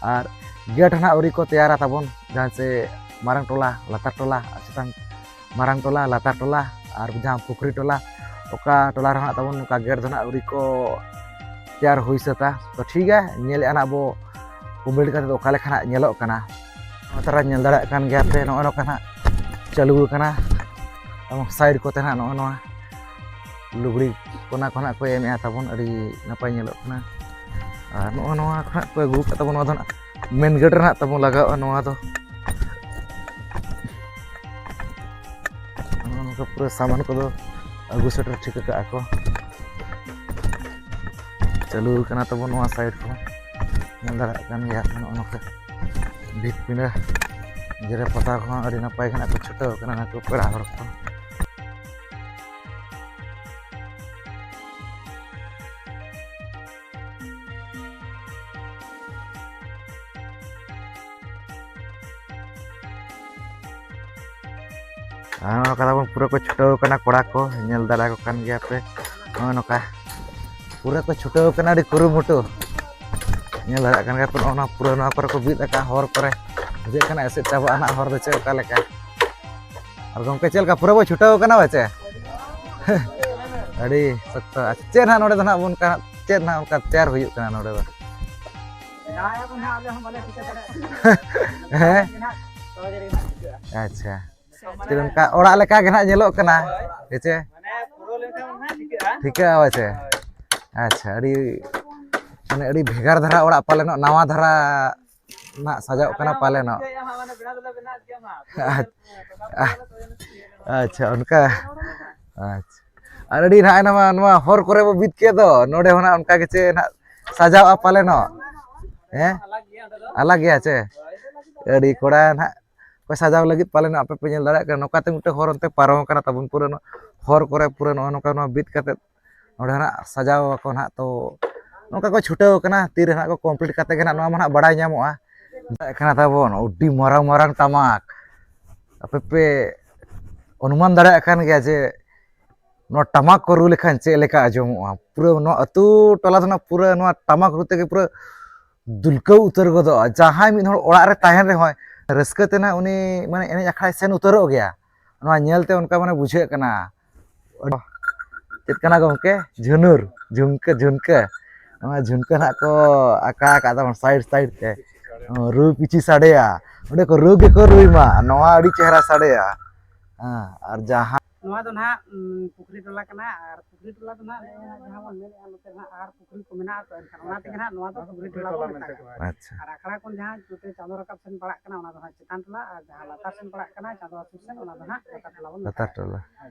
ᱟᱨ ᱜᱮᱴ ᱱᱟᱜ ᱟᱹᱣᱨᱤ ᱠᱚ ᱛᱮᱭᱟᱨᱟ ᱛᱟᱵᱚᱱ, ᱡᱟᱦᱟᱸ ᱪᱮ ᱢᱟᱨᱟᱝ ᱴᱚᱞᱟ, ᱞᱟᱛᱟᱨ ᱴᱚᱞᱟ ᱟᱨ ᱪᱮᱛᱟᱱ, ᱢᱟᱨᱟᱝ ᱴᱚᱞᱟ, ᱞᱟᱛᱟᱨ ᱴᱚᱞᱟ ᱟᱨ ᱡᱟᱦᱟᱸ ᱯᱩᱠᱷᱨᱤ ᱴᱚᱞᱟ, ᱚᱠᱟ ᱴᱚᱞᱟ ᱨᱮᱦᱚᱸ ᱛᱟᱵᱚᱱ ᱱᱚᱝᱠᱟ ᱜᱮᱴ ᱫᱚ ᱱᱟᱜ ᱟᱹᱣᱨᱤ ᱠᱚ ᱛᱮᱭᱟᱨ ᱦᱩᱭ ᱥᱟᱹᱛᱟ᱾ ᱛᱚ ᱴᱷᱤᱠ ᱜᱮᱭᱟ, ᱧᱮᱞᱮᱫᱼᱟ ᱱᱟᱜ ᱵᱚ ᱠᱚᱢᱯᱞᱤᱴ ᱠᱟᱛᱮ ᱫᱚ ᱚᱠᱟ ᱞᱮᱠᱟ ᱱᱟᱜ ᱧᱮᱞᱚᱜ ᱠᱟᱱᱟ᱾ ᱱᱚᱣᱟ ᱛᱟᱨᱟ ᱧᱮᱞ ᱫᱟᱲᱮᱭᱟᱜ ᱠᱟᱱ ᱜᱮᱭᱟ ᱯᱮ, ᱱᱚᱜᱼᱚᱭ ᱱᱚᱝᱠᱟ ᱱᱟᱜ ᱪᱟᱹᱞᱩ ᱟᱠᱟᱱᱟ᱾ ᱮᱵᱚᱝ ᱥᱟᱭᱤᱰ ᱠᱚᱛᱮ ᱱᱟᱜ ᱱᱚᱜᱼᱚ ᱱᱚᱣᱟ ᱞᱩᱜᱽᱲᱤ ᱠᱚᱱᱟ ᱠᱚ ᱱᱟᱜ ᱠᱚ ᱮᱢᱮᱫᱼᱟ ᱛᱟᱵᱚᱱ, ᱟᱹᱰᱤ ᱱᱟᱯᱟᱭ ᱧᱮᱞᱚᱜ ᱠᱟᱱᱟ᱾ ᱟᱨ ᱱᱚᱜᱼᱚ ᱱᱚᱣᱟ ᱠᱚ ᱱᱟᱜ ᱠᱚ ᱟᱹᱜᱩ ᱟᱠᱟᱫ ᱛᱟᱵᱚᱱ, ᱱᱚᱣᱟ ᱫᱚ ᱱᱟᱜ ᱢᱮᱱ ᱜᱮᱴ ᱨᱮ ᱱᱟᱜ ᱛᱟᱵᱚᱱ ᱞᱟᱜᱟᱣᱼᱟ ᱱᱚᱣᱟ ᱫᱚ᱾ ᱯᱩᱨᱟᱹ ᱥᱟᱢᱟᱱ ᱠᱚᱫᱚ ᱟᱹᱜᱩ ᱥᱮᱴᱮᱨ ᱴᱷᱤᱠ ᱟᱠᱟᱫᱼᱟ ᱠᱚ᱾ ᱪᱟᱹᱞᱩ ᱠᱟᱱᱟ ᱛᱟᱵᱚᱱ ᱱᱚᱣᱟ ᱥᱟᱭᱤᱰ ᱠᱚ, ᱧᱮᱞ ᱫᱟᱲᱮᱭᱟᱜ ᱠᱟᱱ ᱜᱮᱭᱟ ᱯᱮ ᱱᱚᱜᱼᱚ ᱱᱚᱝᱠᱟ ᱵᱷᱤᱛ ᱯᱤᱸᱰᱟᱹ ᱡᱮᱨᱮᱲ ᱯᱚᱛᱟᱣ ᱠᱚᱦᱚᱸ ᱟᱹᱰᱤ ᱱᱟᱯᱟᱭ ᱜᱮ ᱱᱟᱜ ᱠᱚ ᱪᱷᱩᱴᱟᱹᱣ ᱠᱟᱱᱟ ᱱᱩᱠᱩ ᱯᱮᱲᱟ ᱦᱚᱲ ᱠᱚ᱾ ᱟᱨ ᱱᱚᱜᱼᱚ ᱱᱚᱝᱠᱟ ᱛᱟᱵᱚᱱ ᱯᱩᱨᱟᱹ ᱠᱚ ᱪᱷᱩᱴᱟᱹᱣ ᱠᱟᱱᱟ ᱠᱚᱲᱟ ᱠᱚ, ᱧᱮᱞ ᱫᱟᱲᱮᱭᱟᱠᱚ ᱠᱟᱱ ᱜᱮᱭᱟ ᱯᱮ᱾ ᱱᱚᱜᱼᱚ ᱱᱚᱝᱠᱟ ᱯᱩᱨᱟᱹ ᱠᱚ ᱪᱷᱩᱴᱟᱹᱣ ᱠᱟᱱᱟ ᱟᱹᱰᱤ ᱠᱩᱨᱩᱢᱩᱴᱩ᱾ ᱧᱮᱞ ᱫᱟᱲᱮᱭᱟᱜ ᱠᱟᱱ ᱜᱮᱭᱟ ᱯᱮ, ᱱᱚᱜᱼᱚ ᱱᱚᱣᱟ ᱯᱩᱨᱟᱹ ᱱᱚᱣᱟ ᱠᱚᱨᱮ ᱠᱚ ᱵᱤᱫ ᱟᱠᱟᱫ ᱦᱚᱨ ᱠᱚᱨᱮ᱾ ᱵᱩᱡᱷᱟᱹᱜ ᱠᱟᱱᱟ ᱮᱥᱮᱫ ᱪᱟᱵᱟᱜᱼᱟ ᱱᱟᱜ ᱦᱚᱨ ᱫᱚ ᱪᱮᱫ ᱚᱠᱟ ᱞᱮᱠᱟ᱾ ᱟᱨ ᱜᱚᱢᱠᱮ, ᱪᱮᱫ ᱞᱮᱠᱟ ᱯᱩᱨᱟᱹ ᱵᱚ ᱪᱷᱩᱴᱟᱹᱣ ᱠᱟᱱᱟ ᱵᱟᱪᱮ? ᱟᱹᱰᱤ ᱥᱚᱠᱛᱚ᱾ ᱟᱪᱪᱷᱟ, ᱪᱮᱫ ᱱᱟᱜ ᱱᱚᱰᱮ ᱫᱚ ᱱᱟᱜ ᱵᱚᱱ ᱠᱟ-, ᱪᱮᱫ ᱱᱟᱜ ᱚᱱᱠᱟ ᱛᱮᱭᱟᱨ ᱦᱩᱭᱩᱜ ᱠᱟᱱᱟ ᱱᱚᱰᱮ ᱫᱚ? ᱦᱮᱸ? ᱟᱪᱪᱷᱟ᱾ ᱪᱮᱫ ᱚᱱᱠᱟ ᱚᱲᱟᱜ ᱞᱮᱠᱟ ᱜᱮ ᱱᱟᱜ ᱧᱮᱞᱚᱜ ᱠᱟᱱᱟ, ᱦᱮᱸ ᱪᱮ? ᱴᱷᱤᱠᱟᱹᱜᱼᱟ ᱦᱳᱭ ᱥᱮ? ᱟᱪᱪᱷᱟ, ᱟᱹᱰᱤ, ᱢᱟᱱᱮ, ᱟᱹᱰᱤ ᱵᱷᱮᱜᱟᱨ ᱫᱷᱟᱨᱟ ᱚᱲᱟᱜ ᱯᱟᱞᱮᱱᱚᱜ, ᱱᱟᱣᱟ ᱫᱷᱟᱨᱟ ᱱᱟᱜ ᱥᱟᱡᱟᱣᱜ ᱠᱟᱱᱟ ᱯᱟᱞᱮᱱᱚᱜ᱾ ᱟᱪ-, ᱟᱪᱪᱷᱟ, ᱚᱱᱠᱟ᱾ ᱟᱪᱪᱷᱟ, ᱟᱨ ᱟᱹᱰᱤ ᱱᱟᱜ ᱱᱚᱣᱟ, ᱱᱚᱣᱟ ᱦᱚᱨ ᱠᱚᱨᱮ ᱵᱚ ᱵᱤᱫ ᱠᱮᱫ ᱫᱚ, ᱱᱚᱰᱮ ᱦᱚᱸ ᱱᱟᱜ ᱚᱱᱠᱟ ᱜᱮ ᱪᱮ ᱱᱟᱜ ᱥᱟᱡᱟᱣᱜᱼᱟ ᱯᱟᱞᱮᱱᱚᱜ? ᱦᱮᱸ, ᱟᱞᱟᱜ ᱜᱮᱭᱟ ᱪᱮ? ᱟᱹᱰᱤ ᱠᱚᱲᱟ ᱱᱟᱜ ᱠᱚ ᱥᱟᱡᱟᱣ ᱞᱟᱹᱜᱤᱫ ᱯᱟᱞᱮᱱ ᱟᱯᱮ ᱯᱮ ᱧᱮᱞ ᱫᱟᱲᱮᱭᱟᱜ ᱠᱟᱱᱟ, ᱱᱚᱝᱠᱟ ᱛᱮ ᱢᱤᱫᱴᱮᱱ ᱦᱚᱨ ᱚᱱᱛᱮ ᱯᱟᱨᱚᱢ ᱟᱠᱟᱱᱟ ᱛᱟᱵᱚᱱ᱾ ᱯᱩᱨᱟᱹ ᱱᱚᱣᱟ ᱦᱚᱨ ᱠᱚᱨᱮ ᱯᱩᱨᱟᱹ ᱱᱚᱜᱼᱚ ᱱᱚᱝᱠᱟ ᱱᱚᱣᱟ ᱵᱤᱫ ᱠᱟᱛᱮ ᱱᱚᱸᱰᱮ ᱱᱟᱜ ᱥᱟᱡᱟᱣ ᱟᱠᱚ ᱱᱟᱜ᱾ ᱛᱚ ᱱᱚᱝᱠᱟ ᱠᱚ ᱪᱷᱩᱴᱟᱹᱣ ᱟᱠᱟᱱᱟ, ᱛᱤᱨᱮ ᱱᱟᱜ ᱠᱚ ᱠᱚᱢᱯᱞᱤᱴ ᱠᱟᱛᱮ ᱜᱮ ᱱᱟᱜ ᱱᱚᱣᱟ ᱢᱟ ᱱᱟᱜ ᱵᱟᱲᱟᱭ ᱧᱟᱢᱚᱜᱼᱟ᱾ ᱪᱟᱞᱟᱜ ᱠᱟᱱᱟ ᱛᱟᱵᱚᱱ ᱟᱹᱰᱤ ᱢᱟᱨᱟᱝ ᱢᱟᱨᱟᱝ ᱴᱟᱢᱟᱠ᱾ ᱟᱯᱮ ᱯᱮ ᱚᱱᱩᱢᱟᱱ ᱫᱟᱲᱮᱭᱟᱜ ᱠᱟᱱ ᱜᱮᱭᱟ ᱡᱮ ᱱᱚᱣᱟ ᱴᱟᱢᱟᱠ ᱠᱚ ᱨᱩ ᱞᱮᱠᱷᱟᱱ ᱪᱮᱫ ᱞᱮᱠᱟ ᱟᱸᱡᱚᱢᱚᱜᱼᱟ᱾ ᱯᱩᱨᱟᱹ ᱱᱚᱣᱟ ᱟᱹᱛᱩ ᱴᱚᱞᱟ ᱫᱚ ᱱᱟᱜ ᱯᱩᱨᱟᱹ ᱱᱚᱣᱟ ᱴᱟᱢᱟᱠ ᱨᱩ ᱛᱮᱜᱮ ᱯᱩᱨᱟᱹ ᱫᱩᱞᱠᱟᱹᱣ ᱩᱛᱟᱹᱨ ᱜᱚᱫᱚᱜᱼᱟ᱾ ᱡᱟᱦᱟᱸᱭ ᱢᱤᱫ ᱦᱚᱲ ᱚᱲᱟᱜ ᱨᱮ ᱛᱟᱦᱮᱱ ᱨᱮᱦᱚᱸᱭ, ᱨᱟᱹᱥᱠᱟᱹ ᱛᱮ ᱱᱟᱜ ᱩᱱᱤ, ᱢᱟᱱᱮ, ᱮᱱᱮᱡ ᱟᱠᱷᱲᱟᱭ ᱥᱮᱱ ᱩᱛᱟᱹᱨᱚᱜ ᱜᱮᱭᱟ᱾ ᱱᱚᱣᱟ ᱧᱮᱞᱛᱮ ᱚᱱᱠᱟ, ᱢᱟᱱᱮ, ᱵᱩᱡᱷᱟᱹᱜ ᱠᱟᱱᱟ᱾ ᱪᱮᱫ ᱠᱟᱱᱟ ᱜᱚᱢᱠᱮ? ᱡᱷᱩᱱᱩᱨ, ᱡᱷᱩᱢᱠᱟᱹ, ᱡᱷᱩᱱᱠᱟᱹ᱾ ᱱᱚᱣᱟ ᱡᱷᱩᱱᱠᱟᱹ ᱱᱟᱜ ᱠᱚ ᱟᱠᱟ ᱟᱠᱟᱫ ᱛᱟᱵᱚᱱ ᱥᱟᱭᱤᱰ ᱥᱟᱭᱤᱰ ᱛᱮ᱾ ᱨᱩ ᱯᱤᱪᱷᱤ ᱥᱟᱰᱮᱭᱟ, ᱚᱸᱰᱮ ᱠᱚ ᱨᱩ ᱜᱮᱠᱚ ᱨᱩᱭ ᱢᱟ, ᱱᱚᱣᱟ ᱟᱹᱰᱤ ᱪᱮᱦᱨᱟ ᱥᱟᱰᱮᱭᱟ᱾ ᱦᱮᱸ, ᱟᱨ ᱡᱟᱦᱟᱸ ᱱᱚᱣᱟ ᱫᱚ ᱱᱟᱦᱟᱜ ᱩᱸ, ᱯᱩᱠᱷᱨᱤ ᱴᱚᱞᱟ ᱠᱟᱱᱟ, ᱟᱨ ᱯᱩᱠᱷᱨᱤ ᱴᱚᱞᱟ ᱫᱚ ᱱᱟᱦᱟᱜ ᱱᱚᱜᱼᱚᱭ ᱱᱟᱦᱟᱜ ᱡᱟᱦᱟᱸ ᱵᱚᱱ ᱢᱮᱱᱮᱫᱼᱟ ᱱᱚᱛᱮ ᱱᱟᱦᱟᱜ ᱟᱦᱟᱨ ᱯᱩᱠᱷᱨᱤ ᱠᱚ ᱢᱮᱱᱟᱜᱼᱟ, ᱛᱚ ᱮᱱᱠᱷᱟᱱ ᱚᱱᱟ ᱛᱮᱜᱮ ᱱᱟᱦᱟᱜ ᱱᱚᱣᱟ ᱫᱚ ᱯᱩᱠᱷᱨᱤ ᱴᱚᱞᱟ ᱵᱚᱱ ᱢᱮᱛᱟᱜᱼᱟ᱾ ᱟᱪᱪᱷᱟ᱾ ᱟᱨ ᱟᱠᱷᱲᱟ ᱠᱷᱚᱱ ᱡᱟᱦᱟᱸ ᱱᱚᱛᱮ ᱪᱟᱸᱫᱳ ᱨᱟᱠᱟᱵ ᱥᱮᱱ ᱯᱟᱲᱟᱜ ᱠᱟᱱᱟ, ᱚᱱᱟ ᱫᱚ ᱱᱟᱦᱟᱜ ᱪᱮᱛᱟᱱ ᱴᱚᱞᱟ, ᱟᱨ ᱡᱟᱦᱟᱸ ᱞᱟᱛᱟᱨ ᱥᱮᱱ ᱯᱟᱲᱟᱜ ᱠᱟᱱᱟ ᱪᱟᱸᱫᱳ ᱦᱟᱹᱥᱩᱨ ᱥᱮᱱ, ᱚᱱᱟ ᱫᱚ ᱱᱟᱦᱟᱜ ᱞᱟᱛᱟᱨ ᱴᱚᱞᱟ ᱵᱚᱱ ᱞᱟᱛᱟᱨ ᱢᱮᱛᱟᱜᱼᱟ᱾ ᱴᱚᱞᱟ᱾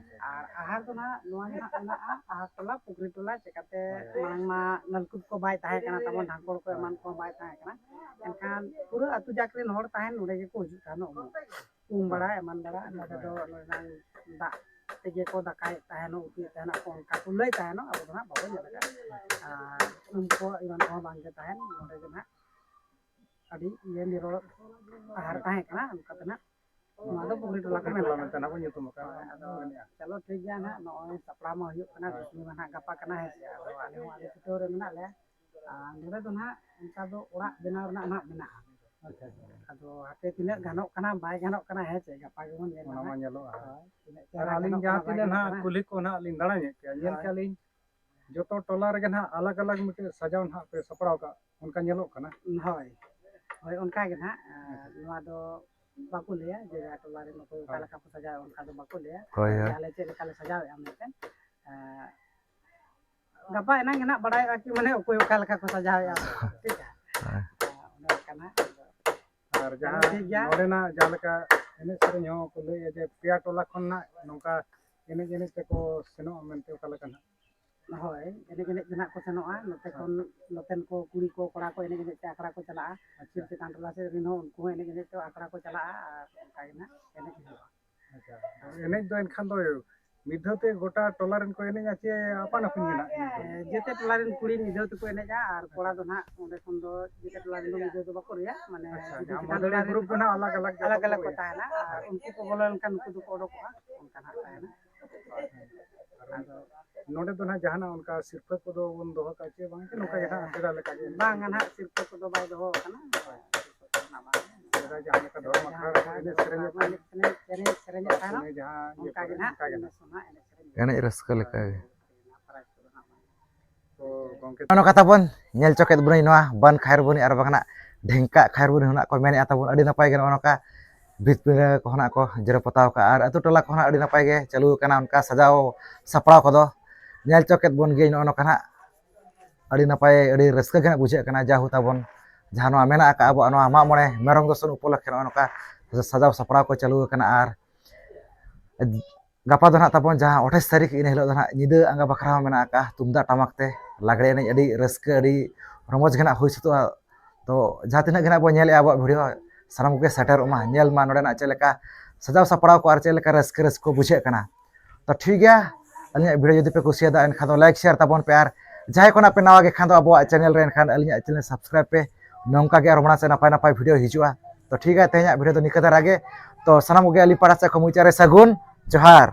ᱟᱨ ᱟᱦᱟᱨ ᱫᱚ ᱱᱟᱦᱟᱜ ᱱᱚᱣᱟ ᱜᱮ ᱱᱟᱦᱟᱜ ᱢᱮᱱᱟᱜᱼᱟ, ᱟᱦᱟᱨ ᱴᱚᱞᱟ ᱯᱩᱠᱷᱨᱤ ᱴᱚᱞᱟ, ᱪᱤᱠᱟᱹᱛᱮ ᱢᱟᱲᱟᱝ ᱢᱟ ᱱᱚᱞᱠᱩᱯ ᱠᱚ ᱵᱟᱭ ᱛᱟᱦᱮᱸ ᱠᱟᱱᱟ ᱛᱟᱵᱚᱱ, ᱰᱷᱟᱝᱠᱚᱲ ᱠᱚ ᱮᱢᱟᱱ ᱠᱚ ᱵᱟᱭ ᱛᱟᱦᱮᱸ ᱠᱟᱱᱟ, ᱮᱱᱠᱷᱟᱱ ᱯᱩᱨᱟᱹ ᱟᱹᱛᱩ ᱡᱟᱠ ᱨᱮᱱ ᱦᱚᱲ ᱛᱟᱦᱮᱱ ᱱᱚᱰᱮ ᱜᱮᱠᱚ ᱦᱤᱡᱩᱜ ᱛᱟᱦᱮᱱᱚᱜ᱾ ᱩᱢ ᱵᱟᱲᱟ ᱮᱢᱟᱱ ᱵᱟᱲᱟ, ᱱᱚᱰᱮ ᱫᱚ ᱱᱚᱰᱮᱱᱟᱝ ᱫᱟᱜ ᱛᱮᱜᱮ ᱠᱚ ᱫᱟᱠᱟᱭᱮᱫ ᱛᱟᱦᱮᱱᱚᱜ, ᱩᱛᱩᱭᱮᱫ ᱛᱟᱦᱮᱱᱚᱜ ᱠᱚ, ᱚᱱᱠᱟ ᱠᱚ ᱞᱟᱹᱭ ᱛᱟᱦᱮᱱᱚᱜ, ᱟᱵᱚ ᱫᱚ ᱱᱟᱦᱟᱜ ᱵᱟᱵᱚᱱ ᱧᱮᱞ ᱟᱠᱟᱫᱼᱟ᱾ ᱟᱨ ᱩᱢ ᱠᱚ ᱮᱢᱟᱱ ᱠᱚᱦᱚᱸ ᱵᱟᱝᱜᱮ ᱛᱟᱦᱮᱱ, ᱱᱚᱰᱮ ᱜᱮ ᱱᱟᱦᱟᱜ ᱟᱹᱰᱤ ᱤᱭᱟᱹ ᱱᱤᱨᱚᱲ ᱟᱦᱟᱨ ᱛᱟᱦᱮᱸ ᱠᱟᱱᱟ, ᱚᱱᱠᱟᱛᱮ ᱱᱟᱦᱟᱜ ᱱᱚᱣᱟ ᱫᱚ ᱯᱩᱠᱷᱨᱤ ᱴᱚᱞᱟ ᱠᱚ ᱯᱩᱠᱷᱨᱤ ᱴᱚᱞᱟ ᱢᱮᱱᱟᱜᱼᱟ᱾ ᱢᱮᱱᱛᱮ ᱱᱟᱦᱟᱜ ᱵᱚᱱ ᱧᱩᱛᱩᱢ ᱟᱠᱟᱫᱼᱟ᱾ ᱦᱳᱭ, ᱟᱫᱚ ᱢᱮᱱᱮᱜᱼᱟ᱾ ᱪᱚᱞᱚ ᱴᱷᱤᱠ ᱜᱮᱭᱟ ᱱᱟᱦᱟᱜ, ᱱᱚᱜᱼᱚᱭ ᱥᱟᱯᱲᱟᱣ ᱢᱟ ᱦᱩᱭᱩᱜ ᱠᱟᱱᱟ, ᱦᱳᱭ᱾ ᱫᱩᱥᱢᱤ ᱢᱟ ᱱᱟᱦᱟᱜ ᱜᱟᱯᱟ ᱠᱟᱱᱟ, ᱦᱮᱸ ᱥᱮ? ᱟᱫᱚ ᱟᱞᱮ ᱦᱚᱸ ᱟᱹᱰᱤ ᱪᱷᱩᱴᱟᱹᱣ ᱨᱮ ᱢᱮᱱᱟᱜ ᱞᱮᱭᱟ᱾ ᱟᱨ ᱱᱚᱰᱮ ᱫᱚ ᱱᱟᱦᱟᱜ ᱚᱱᱠᱟ ᱫᱚ ᱚᱲᱟᱜ ᱵᱮᱱᱟᱣ ᱨᱮᱱᱟᱜ ᱱᱟᱦᱟᱜ ᱢᱮᱱᱟᱜᱼᱟ᱾ ᱟᱪᱪᱷᱟ, ᱟᱪᱪᱷᱟ᱾ ᱟᱫᱚ ᱦᱟᱯᱮ ᱛᱤᱱᱟᱹᱜ ᱜᱟᱱᱚᱜ ᱠᱟᱱᱟ ᱵᱟᱭ ᱜᱟᱱᱚᱜ ᱠᱟᱱᱟ, ᱦᱮᱸ ᱪᱮ, ᱜᱟᱯᱟ ᱜᱮᱵᱚᱱ ᱧᱮᱞᱟ ᱚᱱᱟ ᱢᱟ ᱱᱟᱦᱟᱜ᱾ ᱧᱮᱞᱚᱜᱼᱟ᱾ ᱦᱳᱭ, ᱛᱤᱱᱟᱹᱜ ᱟᱨ ᱪᱮᱦᱨᱟ ᱟᱹᱞᱤᱧ ᱜᱟᱱᱚᱜ ᱡᱟᱦᱟᱸ ᱠᱟᱱᱟ, ᱵᱟᱭ ᱛᱤᱱᱟᱹᱜ ᱜᱟᱱᱚᱜ ᱱᱟᱦᱟᱜ ᱠᱟᱱᱟ᱾ ᱠᱩᱞᱦᱤ ᱠᱚ ᱱᱟᱦᱟᱜ ᱞᱤᱧ ᱫᱟᱬᱟ ᱧᱮᱫ ᱠᱮᱜᱼᱟ, ᱧᱮᱞ ᱦᱳᱭ᱾ ᱠᱮᱜᱼᱟ ᱞᱤᱧ ᱡᱚᱛᱚ ᱴᱚᱞᱟ ᱨᱮᱜᱮ ᱱᱟᱦᱟᱜ ᱟᱞᱟᱜᱽ ᱟᱞᱟᱜᱽ ᱢᱤᱫᱴᱮᱡ ᱥᱟᱡᱟᱣ ᱱᱟᱦᱟᱜ ᱯᱮ ᱥᱟᱯᱲᱟᱣ ᱠᱟᱜ, ᱚᱱᱠᱟ ᱧᱮᱞᱚᱜ ᱠᱟᱱᱟ᱾ ᱦᱳᱭ, ᱦᱳᱭ, ᱚᱱᱠᱟ ᱜᱮ ᱱᱟᱦᱟᱜ᱾ ᱟᱪᱪᱷᱟ᱾ ᱱᱚᱣᱟ ᱫᱚ ᱵᱟᱠᱚ ᱞᱟᱹᱭᱟ ᱡᱮ ᱡᱟᱦᱟᱸ ᱴᱚᱞᱟ ᱨᱮᱱ ᱚᱠᱚᱭ ᱚᱠᱟ ᱦᱳᱭ᱾ ᱞᱮᱠᱟ ᱠᱚ ᱥᱟᱡᱟᱣᱟ, ᱚᱱᱠᱟ ᱫᱚ ᱵᱟᱠᱚ ᱞᱟᱹᱭᱟ᱾ ᱦᱳᱭ, ᱦᱳᱭ᱾ ᱟᱞᱮ ᱪᱮᱫ ᱞᱮᱠᱟ ᱞᱮ ᱥᱟᱡᱟᱣᱮᱫᱼᱟ ᱢᱮᱱᱛᱮ, ᱮᱸ, ᱜᱟᱯᱟ ᱮᱱᱟᱝ ᱜᱮ ᱱᱟᱦᱟᱜ ᱵᱟᱲᱟᱭᱚᱜᱼᱟ ᱠᱤ ᱢᱟᱱᱮ ᱚᱠᱚᱭ ᱚᱠᱟ ᱞᱮᱠᱟ ᱠᱚ ᱥᱟᱡᱟᱣᱮᱫᱼᱟ, ᱴᱷᱤᱠ ᱜᱮᱭᱟ? ᱦᱳᱭ᱾ ᱚᱱᱮ ᱚᱱᱠᱟ ᱱᱟᱦᱟᱜ᱾ ᱟᱨ ᱡᱟᱦᱟᱸ ᱴᱷᱤᱠ ᱜᱮᱭᱟ᱾ ᱱᱚᱰᱮᱱᱟᱜ ᱡᱟᱦᱟᱸ ᱞᱮᱠᱟ ᱮᱱᱮᱡ ᱥᱮᱨᱮᱧ ᱦᱚᱸ ᱠᱚ ᱞᱟᱹᱭᱮᱫᱼᱟ ᱡᱮ ᱯᱮᱭᱟ ᱴᱚᱞᱟ ᱠᱷᱚᱱ ᱱᱟᱜ ᱱᱚᱝᱠᱟ ᱮᱱᱮᱡ ᱮᱱᱮᱡ ᱛᱮᱠᱚ ᱥᱮᱱᱚᱜᱼᱟ ᱢᱮᱱᱛᱮ ᱚᱠᱟ ᱞᱮᱠᱟ ᱱᱟᱜ? ᱦᱳᱭ, ᱮᱱᱮᱡ ᱮᱱᱮᱡ ᱛᱮ ᱱᱟᱜ ᱠᱚ ᱥᱮᱱᱚᱜᱼᱟ᱾ ᱱᱚᱛᱮ ᱦᱳᱭ᱾ ᱠᱷᱚᱱ, ᱱᱚᱛᱮᱱ ᱠᱚ ᱠᱩᱲᱤ ᱠᱚ ᱠᱚᱲᱟ ᱠᱚ ᱮᱱᱮᱡ ᱮᱱᱮᱡ ᱛᱮ ᱟᱠᱷᱲᱟ ᱠᱚ ᱪᱟᱞᱟᱜᱼᱟ᱾ ᱟᱪᱪᱷᱟ᱾ ᱯᱷᱤᱨ ᱪᱮᱛᱟᱱ ᱴᱚᱞᱟ ᱥᱮᱫ ᱨᱮᱱ ᱦᱚᱸ ᱩᱱᱠᱩ ᱦᱚᱸ ᱮᱱᱮᱡ ᱮᱱᱮᱡ ᱛᱮ ᱟᱠᱷᱲᱟ ᱠᱚ ᱪᱟᱞᱟᱜᱼᱟ ᱟᱨ ᱚᱱᱠᱟ ᱜᱮ ᱱᱟᱜ ᱮᱱᱮᱡ ᱦᱩᱭᱩᱜᱼᱟ᱾ ᱟᱪᱪᱷᱟ᱾ ᱮᱱᱮᱡ ᱫᱚ ᱮᱱᱠᱷᱟᱱ ᱫᱚ ᱢᱤᱫ ᱫᱷᱟᱣ ᱛᱮ ᱜᱚᱴᱟ ᱴᱚᱞᱟ ᱨᱮᱱ ᱠᱚ ᱮᱱᱮᱡᱼᱟ ᱪᱮ ᱟᱯᱟᱱ ᱟᱹᱯᱤᱱ ᱢᱮᱱᱟᱜᱼᱟ? ᱦᱮᱸ, ᱡᱮᱛᱮ ᱴᱚᱞᱟ ᱨᱮᱱ ᱠᱩᱲᱤ ᱢᱤᱫ ᱫᱷᱟᱣ ᱛᱮᱠᱚ ᱮᱱᱮᱡᱼᱟ ᱟᱨ ᱠᱚᱲᱟ ᱫᱚ ᱱᱟᱜ ᱚᱸᱰᱮ ᱠᱷᱚᱱ ᱫᱚ ᱡᱮᱛᱮ ᱴᱚᱞᱟ ᱨᱮᱱ ᱫᱚ ᱢᱤᱫ ᱫᱷᱟᱣ ᱫᱚ ᱵᱟᱠᱚ ᱨᱩᱭᱟ, ᱢᱟᱱᱮ ᱟᱪᱪᱷᱟ, ᱡᱩᱫᱤ ᱡᱟᱦᱟᱸ ᱪᱮᱛᱟᱱ ᱢᱟᱹᱫᱟᱹᱲᱤᱭᱟᱹ ᱴᱚᱞᱟ ᱨᱮᱱ ᱜᱨᱩᱯ ᱫᱚ ᱱᱟᱜ ᱟᱞᱟᱜᱽ ᱟᱞᱟᱜᱽ ᱠᱚ ᱛᱟᱦᱮᱱᱟ᱾ ᱟᱨ ᱩᱱᱠᱩ ᱠᱚ ᱵᱚᱞᱚ ᱞᱮᱱᱠᱷᱟᱱ ᱱᱩᱠᱩ ᱫᱚᱠᱚ ᱚᱰᱚᱠᱚᱜᱼᱟ, ᱚᱱᱠᱟ ᱱᱟᱜ ᱛᱟᱦᱮᱱᱟ᱾ ᱟᱫᱚ ᱱᱚᱰᱮ ᱫᱚ ᱱᱟᱜ ᱡᱟᱦᱟᱱᱟᱜ ᱚᱱᱠᱟ ᱥᱤᱨᱯᱟᱹ ᱠᱚᱫᱚ ᱵᱚᱱ ᱫᱚᱦᱚ ᱠᱟᱜᱼᱟ ᱪᱮ ᱵᱟᱝ? ᱱᱚᱝᱠᱟ ᱜᱮ ᱱᱟᱜ ᱯᱮᱲᱟ ᱞᱮᱠᱟ ᱜᱮ? ᱵᱟᱝᱟ ᱱᱟᱜ, ᱥᱤᱨᱯᱟᱹ ᱠᱚᱫᱚ ᱵᱟᱭ ᱫᱚᱦᱚ ᱟᱠᱟᱱᱟ᱾ ᱥᱤᱨᱯᱟᱹ ᱠᱚᱫᱚ ᱱᱟᱜ ᱵᱟᱝ᱾ ᱥᱮᱫᱟᱭ ᱡᱟᱦᱟᱸ ᱞᱮᱠᱟ ᱫᱷᱚᱨᱚᱢ ᱟᱠᱷᱲᱟ ᱨᱮᱠᱚ ᱮᱱᱮᱡ ᱥᱮᱨᱮᱧᱮᱫ ᱛᱟᱦᱮᱸᱫ, ᱮᱱᱮᱡ ᱥᱮᱨᱮᱧ, ᱮᱱᱮᱡ ᱥᱮᱨᱮᱧᱮᱫ ᱛᱟᱦᱮᱱᱟ, ᱥᱚᱢᱚᱭ ᱡᱟᱦᱟᱸ ᱤᱭᱟᱹ ᱚᱱᱠᱟ ᱜᱮ ᱠᱚᱨᱮ, ᱱᱟᱜ ᱚᱱᱠᱟ ᱜᱮ ᱱᱟᱜ᱾ ᱱᱮᱥ ᱦᱚᱸ ᱱᱟᱜ ᱮᱱᱮᱡ ᱥᱮᱨᱮᱧ ᱮᱱᱮᱡ ᱨᱟᱹᱥᱠᱟᱹ ᱞᱮᱠᱟ ᱜᱮ᱾ ᱯᱨᱟᱭᱤᱡᱽ ᱠᱚᱫᱚ ᱱᱟᱜ ᱵᱟᱝ᱾ ᱛᱚ ᱜᱚᱝᱠᱮ, ᱱᱚᱜᱼᱚ ᱱᱚᱝᱠᱟ ᱛᱟᱵᱚᱱ ᱧᱮᱞ ᱪᱚ ᱠᱮᱫ ᱵᱚᱱᱟᱹᱧ ᱱᱚᱣᱟ ᱵᱟᱱ ᱠᱷᱟᱭᱨᱵᱚᱱᱤ ᱟᱨ ᱵᱟᱝ ᱱᱟᱜ ᱰᱷᱮᱝᱠᱟ ᱠᱷᱟᱭᱨᱵᱚᱱᱤ ᱦᱚᱸ ᱱᱟᱜ ᱠᱚ ᱢᱮᱱᱮᱫᱼᱟ ᱛᱟᱵᱚᱱ᱾ ᱟᱹᱰᱤ ᱱᱟᱯᱟᱭ ᱜᱮ ᱱᱚᱜᱼᱚ ᱱᱚᱝᱠᱟ ᱵᱷᱤᱛ ᱯᱤᱸᱰᱟᱹ ᱠᱚᱦᱚᱸ ᱱᱟᱜ ᱠᱚ ᱡᱮᱨᱮᱲ ᱯᱚᱛᱟᱣ ᱠᱟᱜᱼᱟ᱾ ᱟᱨ ᱟᱹᱛᱩ ᱴᱚᱞᱟ ᱠᱚᱦᱚᱸ ᱱᱟᱜ ᱟᱹᱰᱤ ᱱᱟᱯᱟᱭ ᱜᱮ ᱪᱟᱹᱞᱩ ᱟᱠᱟᱱᱟ ᱚᱱᱠᱟ ᱥᱟᱡᱟᱣ ᱥᱟᱯᱲᱟᱣ ᱠᱚᱫᱚ᱾ ᱧᱮᱞ ᱪᱚ ᱠᱮᱫ ᱵᱚᱱ ᱜᱮ ᱱᱚᱜᱼᱚ ᱱᱚᱝᱠᱟ ᱱᱟᱜ ᱟᱹᱰᱤ ᱱᱟᱯᱟᱭ, ᱟᱹᱰᱤ ᱨᱟᱹᱥᱠᱟᱹ ᱜᱮ ᱱᱟᱜ ᱵᱩᱡᱷᱟᱹᱜ ᱠᱟᱱᱟ᱾ ᱡᱟᱦᱩ ᱛᱟᱵᱚᱱ ᱡᱟᱦᱟᱸ ᱱᱚᱣᱟ ᱢᱮᱱᱟᱜ ᱟᱠᱟᱫ ᱟᱵᱚᱣᱟᱜ ᱱᱚᱣᱟ ᱢᱟᱜ ᱢᱚᱬᱮ ᱢᱮᱨᱚᱢ ᱫᱚᱥᱚᱱ ᱩᱯᱚᱞᱚᱠᱠᱷᱮ ᱱᱚᱜᱼᱚ ᱱᱚᱝᱠᱟ ᱥᱟᱡᱟᱣ ᱥᱟᱯᱲᱟᱣ ᱠᱚ ᱪᱟᱹᱞᱩ ᱟᱠᱟᱱᱟ᱾ ᱟᱨ ᱜᱟᱯᱟ ᱫᱚ ᱱᱟᱜ ᱛᱟᱵᱚᱱ ᱡᱟᱦᱟᱸ ᱟᱴᱷᱟᱥ ᱛᱟᱹᱨᱤᱠᱷ, ᱤᱱᱟᱹ ᱦᱤᱞᱳᱜ ᱫᱚ ᱱᱟᱜ ᱧᱤᱫᱟᱹ ᱟᱸᱜᱟ ᱵᱟᱠᱷᱨᱟ ᱦᱚᱸ ᱢᱮᱱᱟᱜ ᱟᱠᱟᱫᱼᱟ ᱛᱩᱢᱫᱟᱜ ᱴᱟᱢᱟᱠ ᱛᱮ ᱞᱟᱜᱽᱲᱮ ᱮᱱᱮᱡ, ᱟᱹᱰᱤ ᱨᱟᱹᱥᱠᱟᱹ, ᱟᱹᱰᱤ ᱨᱚᱢᱚᱡᱽ ᱜᱮ ᱱᱟᱜ ᱦᱩᱭ ᱥᱟᱹᱛᱚᱜᱼᱟ᱾ ᱛᱚ ᱡᱟᱦᱟᱸ ᱛᱤᱱᱟᱹᱜ ᱜᱮ ᱱᱟᱜ ᱵᱚᱱ ᱧᱮᱞᱮᱫᱼᱟ ᱟᱵᱚᱣᱟᱜ ᱵᱷᱤᱰᱤᱭᱳ, ᱥᱟᱱᱟᱢ ᱠᱚᱜᱮ ᱥᱮᱴᱮᱨᱚᱜ ᱢᱟ, ᱧᱮᱞ ᱢᱟ ᱱᱚᱰᱮᱱᱟᱜ ᱪᱮᱫ ᱞᱮᱠᱟ ᱥᱟᱡᱟᱣ ᱥᱟᱯᱲᱟᱣ ᱠᱚ ᱟᱨ ᱪᱮᱫ ᱞᱮᱠᱟ ᱨᱟᱹᱥᱠᱟᱹ ᱨᱟᱹᱥᱠᱟᱹ ᱠᱚ ᱵᱩᱡᱷᱟᱹᱜ ᱠᱟᱱᱟ᱾ ᱛᱚ ᱴᱷᱤᱠ ᱜᱮᱭᱟ, ᱟᱹᱞᱤᱧᱟᱜ ᱵᱷᱤᱰᱤᱭᱳ ᱡᱩᱫᱤ ᱯᱮ ᱠᱩᱥᱤᱭᱟᱫᱟ ᱮᱱᱠᱷᱟᱱ ᱫᱚ ᱞᱟᱭᱤᱠ ᱥᱮᱭᱟᱨ ᱛᱟᱵᱚᱱ ᱯᱮ, ᱟᱨ ᱡᱟᱦᱟᱸᱭ ᱠᱚ ᱱᱟᱜ ᱯᱮ ᱱᱟᱣᱟ ᱜᱮ ᱠᱷᱟᱱ ᱫᱚ ᱟᱵᱚᱣᱟᱜ ᱪᱮᱱᱮᱞ ᱨᱮ ᱮᱱᱠᱷᱟᱱ ᱟᱹᱞᱤᱧᱟᱜ ᱪᱮᱱᱮᱞ ᱥᱟᱵᱥᱠᱨᱟᱭᱤᱵ ᱯᱮ᱾ ᱱᱚᱝᱠᱟ ᱜᱮ ᱟᱨ ᱢᱟᱲᱟᱝ ᱥᱮᱫ ᱱᱟᱯᱟᱭ ᱱᱟᱯᱟᱭ ᱵᱷᱤᱰᱤᱭᱳ ᱦᱤᱡᱩᱜᱼᱟ᱾ ᱛᱚ ᱴᱷᱤᱠ ᱜᱮᱭᱟ, ᱛᱮᱦᱮᱧᱟᱜ ᱵᱷᱤᱰᱤᱭᱳ ᱫᱚ ᱱᱤᱝᱠᱟᱹ ᱫᱷᱟᱨᱟ ᱜᱮ᱾ ᱛᱚ ᱥᱟᱱᱟᱢ ᱠᱚᱜᱮ ᱟᱹᱞᱤᱧ ᱯᱟᱦᱴᱟ ᱥᱮᱫ ᱠᱷᱚᱱ ᱢᱩᱪᱟᱹᱫ ᱨᱮ ᱥᱟᱹᱜᱩᱱ ᱡᱚᱦᱟᱨ᱾